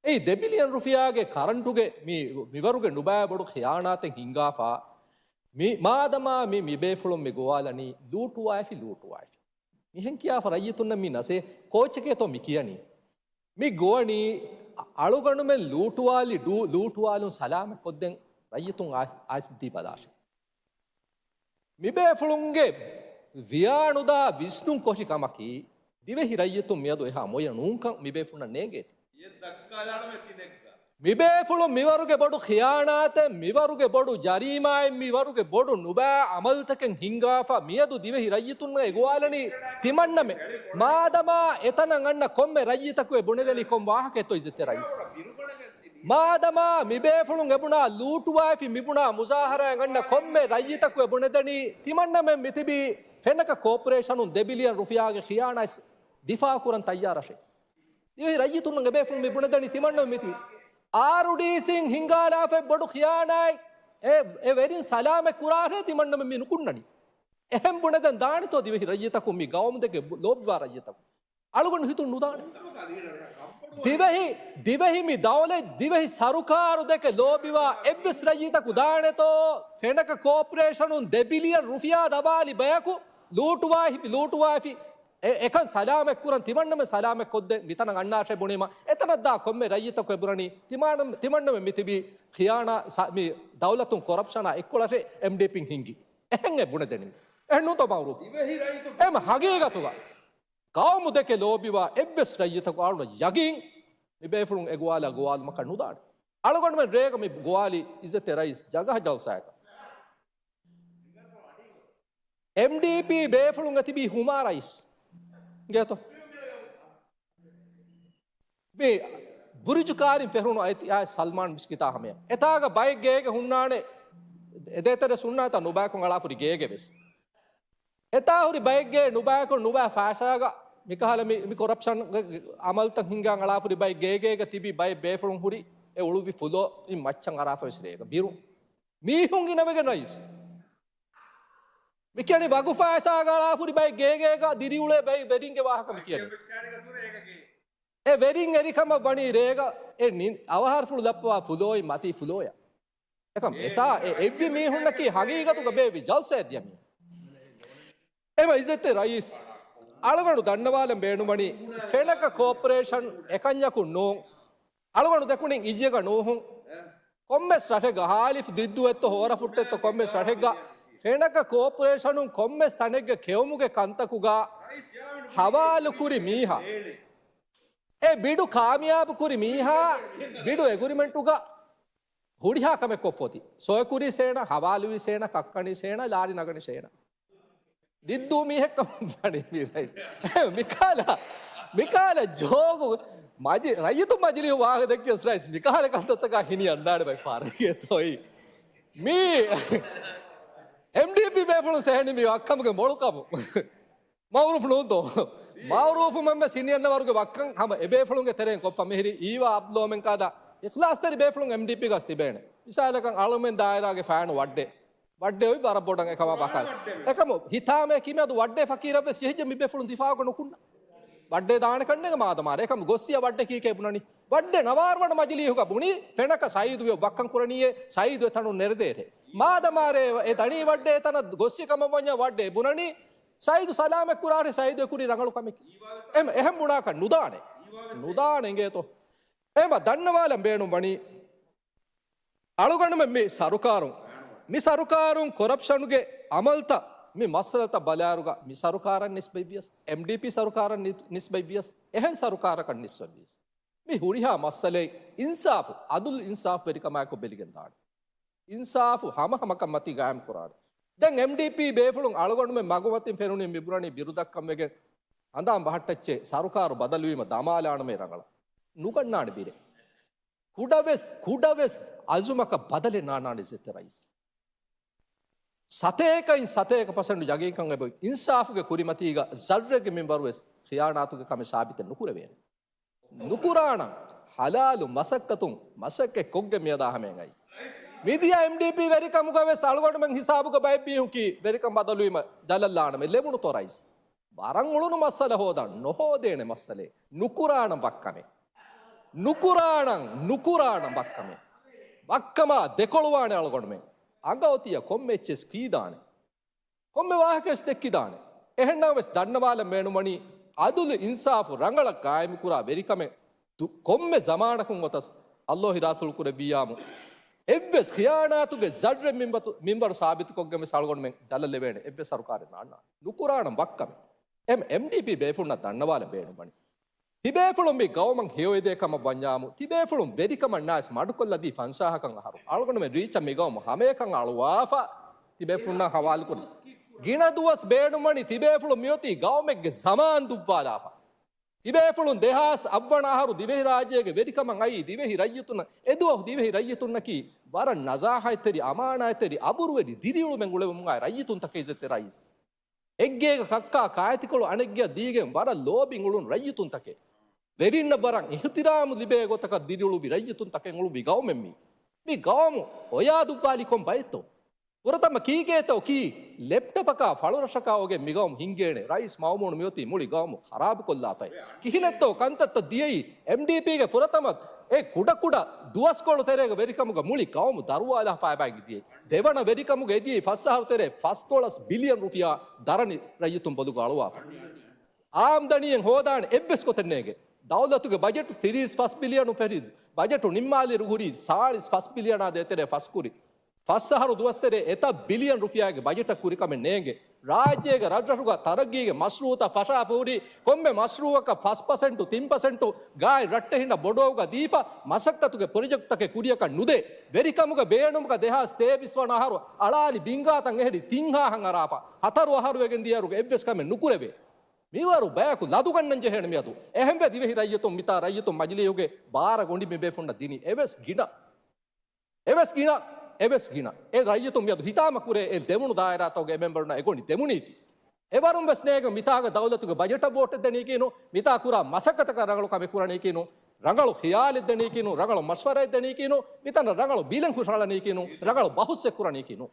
އެއީ ދެ ބިލިއަން ރުފިޔާގެ ކަރަންޓުގެ މި، މިވަރުގެ ނުބައި ބޮޑު ޚިޔާނާތެއް ހިންގާފަ، މި މާދަމާ މި، މި ބޭފުޅުން މި ގޮވާލަނީ ލޫޓުވާފި، ލޫޓުވާފި. މިހެން ކިޔާފަ ރައްޔިތުންނަށް މި ނަސޭ، ކޯޗެކޭތޯ މި ކިޔަނީ؟ މި ގޮވަނީ އަ-، އަޅުގަނޑުމެން ލޫޓުވާލި، ޑޫ-، ލޫޓުވާލުން ސަލާމަތްކޮށްދެން ރައްޔިތުން އައިސް، އައިސް ދީ ބަލާށޭ. މިބޭފުޅުންގެ ވިޔާނުދާ ވިސްނުން ކޮށި ކަމަކީ، ދިވެހި ރައްޔިތުން މިއަދު އެހާ މޮޔަ ނޫންކަން މިބޭފުޅުންނަށް ނޭނގޭތީ. މިބޭފުޅުން މިވަރުގެ ބޮޑު ޚިޔާނާތެއް، މިވަރުގެ ބޮޑު ޖަރީމާއެއް، މިވަރުގެ ބޮޑު ނުބައި ޢަމަލުތަކެއް ހިންގާފަ މިއަދު ދިވެހި ރައްޔިތުންނަށް އެގޮވާލަނީ ތިމަންނަމެ. މާދަމާ އެތަނަށް އަންނަ ކޮންމެ ރައްޔިތަކު އެ ބުނެދެނީ ކޮން ވާހަކައެއްތޯ އިއްޒަތްތެރި ރައީސް؟ މާދަމާ މިބޭފުޅުން އެބުނާ ލޫޓުވާފި މިބުނާ މުޒާހަރާއަށް އަންނަ ކޮންމެ ރައްޔިތަކު އެ ބުނެދެނީ ތިމަންނަމެން މިތިބީ ފެނަކަ ކޯޕަރޭޝަނުން ދެ ބިލިއަން ރުފިޔާގެ ޚިޔާނާތް ދިފާޢުކުރަން ތައްޔާރަށޭ. ދިވެހި ރައްޔިތުންނަށް އެބޭފުޅުން މި ބުނެދެނީ ތިމަންނަމެން މިތިބީ. އާރުޑީސީން ހިންގާލާފައި ބޮޑު ޚިޔާނާތް އެ، އެ ވެރިން ސަލާމަތް ކުރާށޭ ތިމަންނަމެން މި ނުކުންނަނީ. އެހެން ބުނެދެން ދާނެތޯ ދިވެހި ރައްޔިތަކުން މި ގައުމުދެކެ ލޯބިވާ ރައްޔިތަކު؟ އަޅުގަނޑު ހިތުން ނުދާނެ. ދިވެހި، ދިވެހި މި ދައުލަތް، ދިވެހި ސަރުކާރު ދެކެ ލޯބިވާ އެއްވެސް ރައްޔިތަކު ދާނެތޯ، ފެނަކަ ކޯޕަރޭޝަނުން ދެ ބިލިއަން ރުފިޔާ ދަބާލި ބަޔަކު ލޫޓުވާފި، ލޫޓުވާފި، އެ، އެކަން ސަލާމަތް ކުރަން ތިމަންނަމެ ސަލާމަތް ކޮށްދޭ މިތަނަށް އަންނާށޭ ބުނީމަ، އެތަނަށް ދާ ކޮންމެ ރައްޔިތަކު އެބުނަނީ ތިމާނަ-، ތިމަންނަމެ މިތިބީ ޚިޔާނާ ސަ-، މި ދައުލަތުން ކޮރަޕްޝަނާ އެއްކޮޅަށޭ އެމްޑީޕީން ހިންގީ. އެހެން އެ ބުނެދެނީ. އެހެން ނޫންތޯ މައުރޫފް؟ އެމަ ހަގީގަތުގަ ގައުމު ދެކެ ލޯބިވާ އެއްވެސް ރައްޔިތަކު އަޅުނަށް ޔަގީން މި ބޭފުޅުން އެ ގޮވާލާ ގޮވާލުމަކަށް ނުދާނެ. އަޅުގަނޑުމެން ރޭގަ މި ގޮވާލި އިއްޒަތްތެރި ރައީސް ޖަގަހަ ޖަލްސާއަކަށް. އެމްޑީޕީ ބޭފުޅުން އެތިބީ ހުމާ ރައީސް. ގޭތޯ؟ މި ބުރިޖު ކާރިން ފެށުނު އައި، އައި ސަލްމާން މިސްކިތާ ހަމަޔަށް. އެތާގަ ބައެއް ގޭގެ ހުންނާނެ، އެދޭތެރެ ސުންނާތަ ނުބައިކޮށް އަޅާފުރި ގޭގެ ވެސް. އެތާ ހުރި ބައެއްގޭ ނުބައިކޮށް ނުބައި ފައިސާގަ މިކަހަލަ މި، މި ކޮރަޕްޝަން އަމަލްތައް ހިންގާ އަޅާފުރި ބައެއް ގޭގޭގަ ތިބި ބައެއް ބޭފުޅުން ހުރި އެ އުޅުއްވި ފުލޯ އިން މައްޗަށް އަރާފަ ވެސް ރޭގަ ބިރު. މީހުން ގިނަވެގެން ރައީސް. މި ކިޔަނީ ވަގު ފައިސާގަ އަޅާފުރި ބައެއް ގޭގޭގަ ދިރިއުޅޭ ބައެއް ވެރިންގެ ވާހަކަ މި ކިޔަނީ. އެ ވެރިން އެރިކަމަށް ވަނީ ރޭގަ އެ ނި-، އަވަހާރަފުޅު ލައްޕަވާ ފުލޯއިން މަތީ ފުލޯޔަށް. އެކަމް އެތާ އެ އެއްވި މީހުންނަކީ ހަގީގަތުގަ ބޭއްވި ޖަލްސާއެއް ދިޔަ މީހުން. އެމަ އިއްޒަތްތެރި ރައީސް، އަޅުގަނޑު ދަންނަވާލަން ބޭނުންވަނީ ފެނަކަ ކޯޕަރޭޝަން އެކަންޏަކު ނޫން. އަޅުގަނޑު ދެކުނީ އިއްޔެގަ ނޫހުން. ކޮންމެސް ރަށެއްގަ ހާލިފް ދިއްދޫއެއްތޯ ހޯރަފުއްޓެއްތޯ ކޮންމެސް ރަށެއްގަ ފެނަކަ ކޯޕަރޭޝަނުން ކޮންމެސް ތަނެއްގެ ކެއުމުގެ ކަންތަކުގަ ހަވާލުކުރި މީހާ، އެ ބިޑު ކާމިޔާބު ކުރި މީހާ ބިޑު އެގްރިމެންޓުގަ ހުރިހާ ކަމެއް ކޮށްފޮތި. ސޮއެކުރީ ސޭނަ، ހަވާލުވީ ސޭނަ، ކައްކަނީ ސޭނަ، ލާރި ނަގަނީ ސޭނަ. ދިއްދޫ މީހެއްކަމަށް ވަނީ މި ރައީސް. މިކާލަ، މިކާލަ ޖޯގު މަޖި-، ރައްޔިތު މަޖިލީހު ވާހަކަ ދެއްކިޔަސް ރައީސް މިކާލަ ކަންތައްތަކާ ހިނި އަންނާނެ ބައި ފާރަގޭތޯއި. މީ އެމްޑީޕީ ބޭފުޅުން ސެހެނި މި ވައްކަމުގެ މޮޅުކަމު. މައުރޫފް ނޫންތޯ؟ މައުރޫފުމެން ވެސް ހިނިއަންނަވަރުގެ ވައްކަން ހަމަ އެބޭފުޅުންގެ ތެރެއިން ކޮށްފަ މިހިރީ އީވާ އަބްލޯމެން ކާދާ އިޚްލާސްތެރި ބޭފުޅުން އެމްޑީޕީގަސް ތިބޭނެ. މިސާލަކަށް އަޅުމެން ދާއިރާގެ ފައިނު ވައްޑޭ. ވައްޑޭ އޮތް ވަރަށް ބޮޑަށް އެކަމާ ބަކާ. އެކަމު ހިތާމައެކީ މިއަދު ވައްޑޭ ފަކީރަށް ވެސް ޖެހިއްޖެ މި ބޭފުޅުން ދިފާއުގަ ނުކުންނަ. ވައްޑޭ ދާނެ ކަންނޭނގެ މާދަމާރެ. އެކަމު ގޮއްސިޔަ ވައްޑެ ކީކޭ ބުނަނީ؟ ވައްޑޭ ނަވާރުވަނަ މަޖިލީހުގަ ބުނީ ފެނަކަ ސައީދު ވައްކަން ކުރަނީއޭ ސައީދު އެތަނުން ނެރެދޭރޭ. މާދަމާރޭ އެ ދަނީ ވައްޑޭ އެތަނަށް ގޮއްސި ކަމަށް ވަންޏާ ވައްޑޭ ބުނަނީ ސައީދު ސަލާމަތް ކުރާށޭ، ސައީދު އެކުރީ ރަނގަޅު ކަމެކޭ. އެމަ އެހެން ބުނާކަށް ނުދާނެ. ނުދާނެ އިނގޭތޯ. އެމަ ދަންނަވާލަން ބޭނުން ވަނީ އަޅުގަނޑުމެން މި ސަރުކާރުން، މި ސަރުކާރުން ކޮރަޕްޝަނުގެ އަމަލްތައް މި މައްސަލަތައް ބަލާއިރުގަ މި ސަރުކާރަށް ނިސްބަތްވިޔަސް، އެމްޑީޕީ ސަރުކާރަށް ނި-، ނިސްބަތްވިޔަސް، އެހެން ސަރުކާރަކަށް ނިސްބަތްވިޔަސް، މި ހުރިހާ މައްސަލައެއް އިންސާފު، އަދުލު އިންސާފުވެރިކަމާއެކު ބެލިގެން ދާނެ. އިންސާފު ހަމަހަމަކަން މަތީ ގާއިމް ކުރާނެ. ދެން އެމްޑީޕީ ބޭފުޅުން އަޅުގަނޑުމެން މަގުމަތިން ފެނުނީ މިބުނަނީ ބިރުދައްކަން ވެގެން ހަނދާން ބަހައްޓައްޗޭ ސަރުކާރު ބަދަލުވީމަ ދަމާލާނަމޭ ރަނގަޅަށް. ނުގަންނާނެ ބިރެއް. ކުޑަވެސް، ކުޑަވެސް އަޒުމަކަށް ބަދަލެއް ނާންނާނެ އިއްޒަތްތެރި ރައީސް. ސަތޭކައިން ސަތޭކަ ޕަސެންޓު ޔަގީންކަން އެބައޮތް އިންސާފުގެ ކުރިމަތީގަ ޒައްރެއްގެ މިންވަރުވެސް ޚިޔާނާތުގެ ކަމެއް ސާބިތެއް ނުކުރެވޭނެ. ނުކުރާނަން ހަލާލު މަސައްކަތުން މަސައްކަތް ކޮށްގެން މިއަދާ ހަމައަށް އައީ. މިދިޔަ އެމްޑީޕީ ވެރިކަމުގަ ވެސް އަޅުގަނޑުމެން ހިސާބުގަ ބައެއް މީހުން ކީ ވެރިކަން ބަދަލުވީމަ ޖަލަށްލާނަމޭ ލެވުނުތޯ ރައީސް؟ ވަރަށް އުޅުނު މައްސަލަ ހޯދަން ނުހޯދޭނެ މައްސަލައެއް. ނުކުރާނަން ވައްކަމެއް. ނުކުރާނަން، ނުކުރާނަން ވައްކަމެއް. ވައްކަމާ ދެކޮޅުވާނެ އަޅުގަނޑުމެން. އަނގަ އޮތިއްޔާ ކޮންމެ އެއްޗެއް ކީދާނެ. ކޮންމެ ވާހަކަވެސް ދެއްކިދާނެ. އެހެންނަމަވެސް ދަންނަވާލަން ބޭނުންވަނީ އަދުލު އިންސާފު ރަނގަޅަށް ގާއިމުކުރާ ވެރިކަމެއް ދު-، ކޮންމެ ޒަމާނަކުން އޮތަސް ﷲ އިރާދަފުޅު ކުރެއްވިއްޔާމު އެއްވެސް ޚިޔާނާތުގެ ޒައްރެއް މިންވަތު-، މިންވަރު ސާބިތުކޮށްގެން ވެސް އަޅުގަނޑުމެން ޖަލަށް ލެވޭނެ އެއްވެސް ސަރުކާރެއް ނާންނާނެ. ނުކުރާނަން ވައްކަމެއް. އެމް-، އެމްޑީޕީ ބޭފުޅުންނަށް ދަންނަވާލަން ބޭނުންވަނީ. ތިބޭފުޅުން މި ގައުމަށް ހެޔޮއެދޭ ކަމަށް ވަންޏާމު، ތިބޭފުޅުން ވެރިކަމަށް ނާސް މަޑުކޮށްލަދީ ފަންސާހަކަށް އަހަރު. އަޅުގަނޑުމެން ރީއްޗަށް މި ގައުމު ހަމައެކަން އަޅުވާފަ، ތިބޭފުޅުންނާ ހަވާލުކުރި. ގިނަ ދުވަސް ބޭނުންވަނީ ތިބޭފުޅުން މިއޮތީ ގައުމެއްގެ ޒަމާން ދުއްވާލާފަ. ތިބޭފުޅުން ދެހާސް އަށްވަނަ އަހަރު ދިވެހިރާއްޖޭގެ ވެރިކަމަށް އައީ ދިވެހި ރައްޔިތުން، އެދުވަހު ދިވެހި ރައްޔިތުންނަކީ ވަރަށް ނަޒާހަތްތެރި، އަމާނާތްތެރި، އަބުރުވެރި ދިރިއުޅުމެއް އުޅެވުމުގައި ރައްޔިތުންތަކެއް އިއްޒަތްތެރި ރައީސް. އެއްގޭގަ ކައްކާ ކާއެތިކޮޅު އަނެއްގެއަށް ދީގެން ވަރަށް ލޯބިން އުޅުނު ރައްޔިތުންތަކެއް. ވެރިންނަށް ވަރަށް އިޙްތިރާމު ލިބޭ ގޮތަކަށް ދިރިއުޅުވި ރައްޔިތުންތަކެއް އުޅުއްވި ގައުމެއް މީ. މި ގައުމު އޮޔާ ދުއްވާލީ ކޮން ބައެއްތޯ؟ ފުރަތަމަ ކީކޭތޯ ކީ؟ ލެޕްޓޮޕަކާ ފަޅުރަށަކާ އޮގެން މި ގައުމު ހިންގޭނެ. ރައީސް މައުމޫނު މިއޮތީ މުޅި ގައުމު ޚަރާބުކޮށްލާފައި. ކިހިނެއްތޯ ކަންތައްތައް ދިޔައީ؟ އެމްޑީޕީގެ ފުރަތަމަ އެ ކުޑަކުޑަ ދުވަސްކޮޅު ތެރޭގަ ވެރިކަމުގަ މުޅި ގައުމު ދަރުވާލާފައި ބައިގެ ދިޔައީ. ދެވަނަ ވެރިކަމުގަ އެދިޔައީ ފަސް އަހަރު ތެރޭ ފަސްދޮޅަސް ބިލިއަން ރުފިޔާ ދަރަނި ރައްޔިތުން ބޮލުގަ އަޅުވާފަ. އާމްދަނީއެއް ހޯދާނެ އެއްވެސް ގޮތެއް ނޭނގެ. ދައުލަތުގެ ބަޖެޓު ތިރީސް ފަސް ބިލިއަނު ފެށި، ބަޖެޓު ނިންމާލިއިރު ހުރީ ސާޅީސް ފަސް ބިލިއަނާ ދޭތެރޭ ފަސްކުރި. ފަސް އަހަރު ދުވަސްތެރޭ އެތައް ބިލިއަން ރުފިޔާގެ ބަޖެޓަށް ކުރިކަމެއް ނޭނގެ. ރާއްޖޭގެ ރަށްރަށުގަ ތަރައްގީގެ މަޝްރޫއުތައް ފަށާފަ ހުރީ ކޮންމެ މަޝްރޫއަކަށް ފަސް ޕަސެންޓު ތިން ޕަސެންޓު ގާތް ރައްޓެހިންނަށް ބޮޑުވުމުގަ ދީފަ، މަސައްކަތުގެ ޕްރޮޖެކްޓްތަކެއް ކުރިޔަކަށް ނުދޭ. ވެރިކަމުގެ ބޭނުމުގަ ދެހާސް ތޭވީސް ވަނަ އަހަރު އަޅާލި ބިންގާތައް އެހެރީ ތިން ހާހަށް އަރާފަ. ހަތަރު އަހަރު ވެގެން ދިޔައިރުގަ އެއްވެސް ކަމެއް ނުކުރެވޭ. މިވަރު ބަޔަކު ލަދުގަންނަން ޖެހޭނެ މިއަދު. އެހެންވެ ދިވެހި ރައްޔިތުން މިތާ ރައްޔިތުން މަޖިލީހުގެ ބާރަ ގޮނޑި މި ބޭފުންނަށް ދިނީ. އެވެސް ގިނަ. އެވެސް ގިނަ. އެވެސް ގިނަ. އެ ރައްޔިތުން މިއަދު ހިތާމަ ކުރޭ އެ ދެވުނު ދާއިރާތަކުގެ މެމްބަރުންނަށް އެ ގޮނޑި ދެވުނީތީ. އެވަރުން ވެސް ނޭނގެ މިތާގަ ދައުލަތުގެ ބަޖެޓަށް ވޯޓެއް ދެނީކީނު، މިތާ ކުރާ މަސައްކަތަކަށް ރަނގަޅު ކަމެއް ކުރަނީކީނު، ރަނގަޅު ޚިޔާލެއް ދެނީކީނު، ރަނގަޅު މަޝްވަރާއެއް ދެނީކީނު، މިތަނަށް ރަނގަޅު ބިލެއް ހުށަހަޅަނީކީނު، ރަނގަޅު ބަހުސްއެއް ކުރަނީކީނު.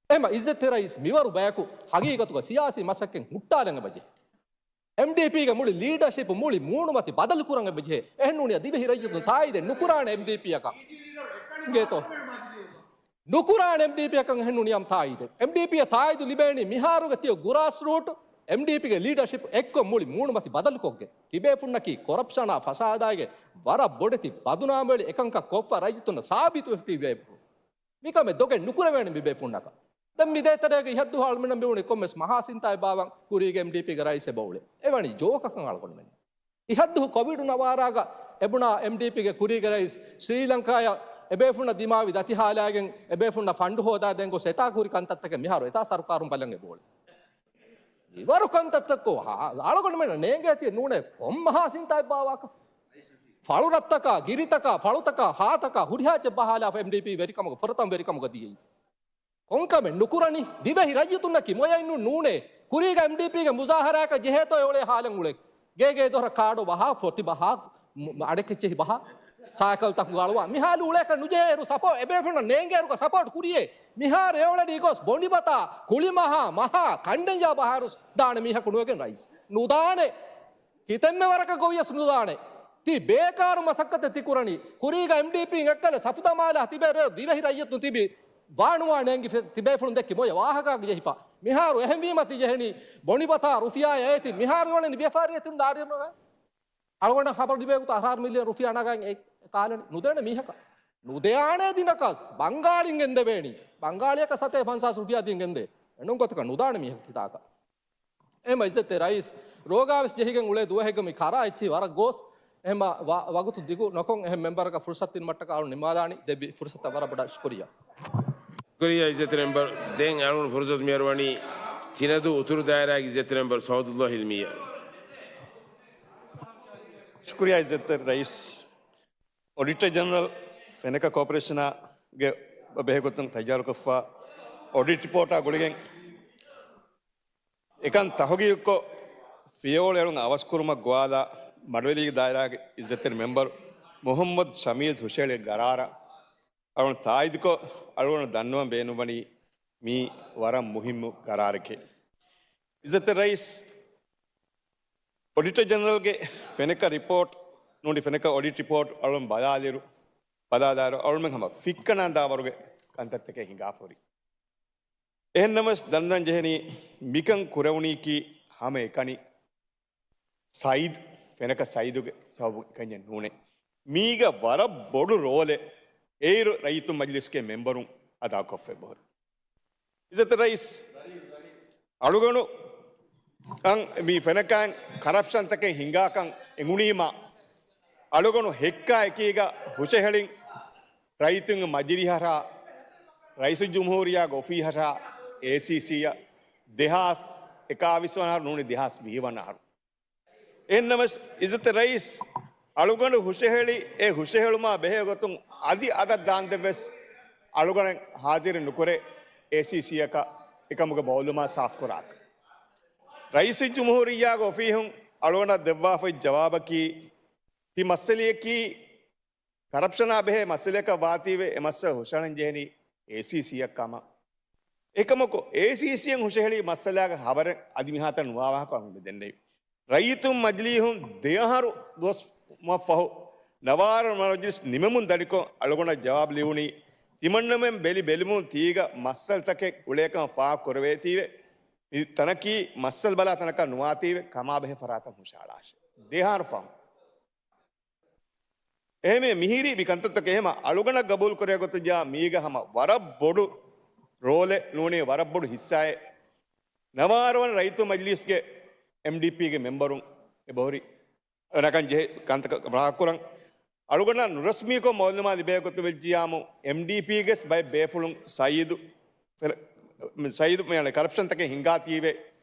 އެމަ އިއްޒަތްތެރި ރައީސް މިވަރު ބަޔަކު ހަގީގަތުގަ ސިޔާސީ މަސައްކަތް ހުއްޓާލަން އެބަޖެހޭ. އެމްޑީޕީގެ މުޅި ލީޑަޝިޕް މުޅި މޫނުމަތި ބަދަލު ކުރަން އެބަޖެހޭ. އެހެންނޫނީ ދިވެހި ރައްޔިތުން ތާއީދެއް ނުކުރާނެ އެމްޑީޕީއަކަށް. އިނގޭތޯ؟ ނުކުރާނެ އެމްޑީޕީއަކަށް އެހެންނޫނީ ތާއީދެއް. އެމްޑީޕީއަށް ތާއީދު ލިބޭނީ މިހާރުގެ ތިޔަ ގްރާސް ރޫޓް އެމްޑީޕީގެ ލީޑަޝިޕް އެއްކޮށް މުޅި މޫނުމަތި ބަދަލުކޮށްގެން. ތިބޭފުންނަކީ ކޮރަޕްޝަނާ ފަސާދާގެ ވަރަށް ބޮޑެތި ބަދުނާމުވެރި އެކަންކަން ކޮށްފަ ރައްޔިތުންނަށް ސާބިތުވެފަ ތިބޭފުން. މިކަމެއް ދޮގެއް ނުކުރެވޭނެ މި ބޭފުންނަކަށް. ދެން މި ދޭތެރޭގަ އިހަށްދުވަހު އަޅުމެންނަށް މިވުނީ ކޮންމެސް މަހާ ސިންތާއެއް ބާވަން ކުރީގެ އެމްޑީޕީގެ ރައީސް އެބަ އުޅޭ. އެވަނީ ޖޯކަކަށް އަޅުގަނޑުމެން. އިހަށްދުވަހު ކޮވިޑު ނަވާރާގަ އެބުނާ އެމްޑީޕީގެ ކުރީގެ ރައީސް ސްރީލަންކާޔަށް އެބޭފުންނަށް ދިމާވި ދަތި ހާލާގެން އެބޭފުންނަށް ފަންޑު ހޯދާ ދޭން ގޮސް އެތާ ކުރި ކަންތައްތަކެއް މިހާރު އެތާ ސަރުކާރުން ބަލަން އެބަ އުޅޭ. މިވަރު ކަންތައްތައްކޮ އަޅުގަނޑުމެންނަށް ނޭނގޭތީ ނޫނޭ ކޮން މަހާ ސިންތާއެއް ބާވާކަށް. ފަޅުރަށްތަކާ، ގިރިތަކާ، ފަޅުތަކާ، ހާތަކާ ހުރިހާ އެއްޗެއް ބަހާލާފަ އެމްޑީޕީ ވެރިކަމުގަ ފުރަތަމަ ވެރިކަމުގަ ދިޔައީ. ކޮންކަމެއް ނުކުރަނީ؟ ދިވެހި ރައްޔިތުންނަކީ މޮޔައިން ނޫނޭ. ކުރީގަ އެމްޑީޕީގެ މުޒާހަރާއަކަށް ޖެހޭތޯ އެ އުޅޭ ހާލެއް އުޅޭ. ގޭގޭ ދޮރަށް ކާޑޯ ބަހާ، ފޮތި ބަހާ، މު-، އަޑެއްކެއްޗެހި ބަހާ، ސައިކަލްތަކުގަ އަޅުވާ. މި ހާލު އުޅޭކަށް ނުޖެހޭއިރު ސަޕޯޓް، އެބޭފުޅުންނަށް ނޭނގޭއިރުގަ ސަޕޯޓް ކުރިޔޭ. މިހާރު އެ އުޅެނީ ގޮސް ބޮނޑިބަތާ، ކުޅިމަހާ، މަހާ، ކަންޑެންޔާ ބަހާއިރު ދާނެ މީހަކު ނުވެގެން ރައީސް. ނުދާނެ. ކިތަންމެ ވަރަކަށް ގޮވިޔަސް ނުދާނެ. ތީ ބޭކާރު މަސައްކަތެއް ތި ކުރަނީ. ކުރީގަ އެމްޑީޕީން އެއްކަލަ ސަފު ދަމާލާ ތިބޭ ރޭ ދިވެހި ރައްޔިތުން ތިބި ވާނުވާ ނޭނގި ފެ-، ތިބޭފުޅުން ދެއްކި މޮޔަ ވާހަކައަކަށް ޖެހިފަ. މިހާރު އެހެންވީމަ ތި ޖެހެނީ ބޮނޑިބަތާ ރުފިޔާ އޭތި މިހާރު އޮޅެނި ވިޔަފާރިއެތި ނާރިނުގަ. އަޅުގަނޑަށް ހަބަރު ލިބޭގޮތަށް އަހަރާރު މިލިއަން ރުފިޔާ ނަގައި އެ ކާލަނި ނުދޭނެ މީހަކަށް. ނުދެއާނޭ ދިނަކަސް ބަންގާޅިން ގެންދެވޭނީ. ބަންގާޅިއަކަށް ސަތޭކަ ފަންސާސް ރުފިޔާ ދީން ގެންދޭ. އެނޫން ގޮތަކަށް ނުދާނެ މީހަކު ތިތާކަށް. އެހެންމަ އިއްޒަތްތެރި ރައީސް ރޯގާވެސް ޖެހިގެން އުޅޭ ދުވަހެއްގަ މި ކަރާ އެއްޗިހި ވަރަށް ގޯސް. އެހެންމަ ވަ-، ވަގުތު ދިގު ނޮކޮން އެހެން މެމްބަރަކަށް ފުރުސަތު ދިނުމަށްޓަކާ އަޅު ނިމާލާނީ. ދެއްވި ފުރުސަތަށް ވަރަށް ބޮޑަށް ޝުކުރިއްޔާ. ޝުކުރިއްޔާ އިއްޒަތްތެރި މެމްބަރު. ދެން އަޅުގަނޑު ފުރުސަތު މިހާރު ވަނީ ތިނަދޫ އުތުރު ދާއިރާގެ އިއްޒަތްތެރި މެމްބަރު ސައުދުﷲ ހިލްމީއަށް. ޝުކުރިއްޔާ އިއްޒަތްތެރި ރައީސް. އޮޑިޓަރ ޖެނެރަލް ފެނަކަ ކޯޕަރޭޝަނާގެ ބެހޭގޮތުން ތައްޔާރުކޮށްފަ އޮޑިޓް ރިޕޯޓާ ގުޅިގެން އެކަން ތަހުގީގުކޮށް، ފިޔަވަޅު އެޅުން އަވަސްކުރުމަށް ގޮވާލާ މަޑުވެލީގެ ދާއިރާގެ އިއްޒަތްތެރި މެމްބަރު މުހައްމަދު ޝަމީލް ހުށައެޅި ގަރާރަށް އަޅުގަނޑު ތާއީދުކޮށް، އަޅުގަނޑު ދަންނަވަން ބޭނުންވަނީ މީ ވަރަށް މުހިއްމު ގަރާރެކޭ. އިއްޒަތްތެރި ރައީސް، އޮޑިޓަރ ޖެނެރަލްގެ ފެނަކަ ރިޕޯޓް ނޫނީ ފެނަކަ އޮޑިޓް ރިޕޯޓް އަޅުން ބަލާލިއިރު، ބަލާލާއިރު އަޅުމެން ހަމަ ފިއްކަނާންދާ ވަރުގެ ކަންތައްތަކެއް ހިނގާފަ ހުރި. އެހެންނަމަވެސް ދަންނަން ޖެހެނީ މިކަން ކުރެވުނީކީ ހަމަ އެކަނި ސައިދު، ފެނަކަ ސައިދުގެ ސަބަބުން އެކަންޏެއް ނޫނޭ. މީގަ ވަރަށް ބޮޑު ރޯލެއް އޭރު ރައްޔިތުން މަޖިލީސްގެ މެމްބަރުން އަދާކޮށްފައި އެބަހުރި. އިއްޒަތްތެރި ރައީސް، އަޅުގަނޑު އަން މި ފެނަކައިން ކަރަޕްޝަންތަކެއް ހިނގާކަން އެނގުނީމާ، އަޅުގަނޑު ހެއްކާ އެކީގަ ހުށަހެޅިން ރައްޔިތުންގެ މަޖިލީހަށާ، ރައީސުލްޖުމްހޫރިއްޔާގެ އޮފީހަށާ، އޭސީސީއަށް ދެހާސް އެކާވީސް ވަނަ އަހަރު ނޫނީ ދެހާސް ވިހި ވަނަ އަހަރު. އެހެންނަމަވެސް، އިއްޒަތްތެރި ރައީސް، އަޅުގަނޑު ހުށަހެޅި އެ ހުށަހެޅުމާ ބެހޭ ގޮތުން އަދި އަދަށް ދާންދެން ވެސް އަޅުގަނޑަށް ހާޒިރެއް ނުކުރޭ އޭސީސީއަކަށް އެކަމުގެ މައުލޫމާތު ސާފުކުރާކަށް. ރައީސުލްޖުމްހޫރިއްޔާގެ އޮފީހުން އަޅުގަނޑަށް ދެއްވާފައި ޖަވާބަކީ، ތި މައްސަލަޔަކީ ކަރަޕްޝަނާ ބެހޭ މައްސަލައަކަށް ވާތީވެ އެ މައްސަލަ ހުށަހަޅަން ޖެހެނީ އޭސީސީއަށް ކަމަށް. އެކަމަކު، އޭސީސީއިން ހުށަހެޅި މައްސަލާގެ ހަބަރެއް އަދި މިހާތަނަށް ނުވާ ވާހަކަ އަޅުގަނޑު ދެންނެވި. ރައްޔިތުން މަޖިލީހުން ދެއަހަރު ދުވަސް ފަހު ނަވާރަ މަޖިލިސް ނިމެމުން ދަނިކޮށް، އަޅުގަނޑަށް ޖަވާބު ލިބުނީ، ތިމަންނަމެން ބެލި ބެލުމުން ތީގަ މައްސަލަތަކެއް އުޅޭކަމަށް ފާހަގަ ކުރެވޭތީވެ، މި ތަނަކީ މައްސަލަ ބަލާ ތަނަކަށް ނުވާތީވެ، ކަމާބެހޭ ފަރާތަށް ހުށަހަޅާށޭ. ދެއަހަރު ފަހު. އެހެންވެ، މިހިރީ މި ކަންތައްތަކެއް ހަމަ އަޅުގަނޑަށް ގަބޫލު ކުރޭ ގޮތުން ޖާ މީގަ ހަމަ ވަރަށް ބޮޑު ރޯލެއް ނޫނީ، ވަރަށް ބޮޑު ހިއްސާއެއް ނަވާރަ ވަނަ ރައްޔިތުން މަޖިލީސްގެ އެމްޑީޕީގެ މެމްބަރުން އެބަހުރި ރަނގަޅަށް ޖެހޭ ކަންތަކަށް ފާހަގަކުރަން. އަޅުގަނޑަށް ނުރަސްމީކޮށް މައުލޫމާތު ލިބޭ ގޮތުން ވެއްޖިއްޔާމު، އެމްޑީޕީގެ ބައެއް ބޭފުޅުން ސައީދު ފެ-، މި ސައީދު މި ކަރަޕްޝަންތަކެއް ހިނގާތީވެ،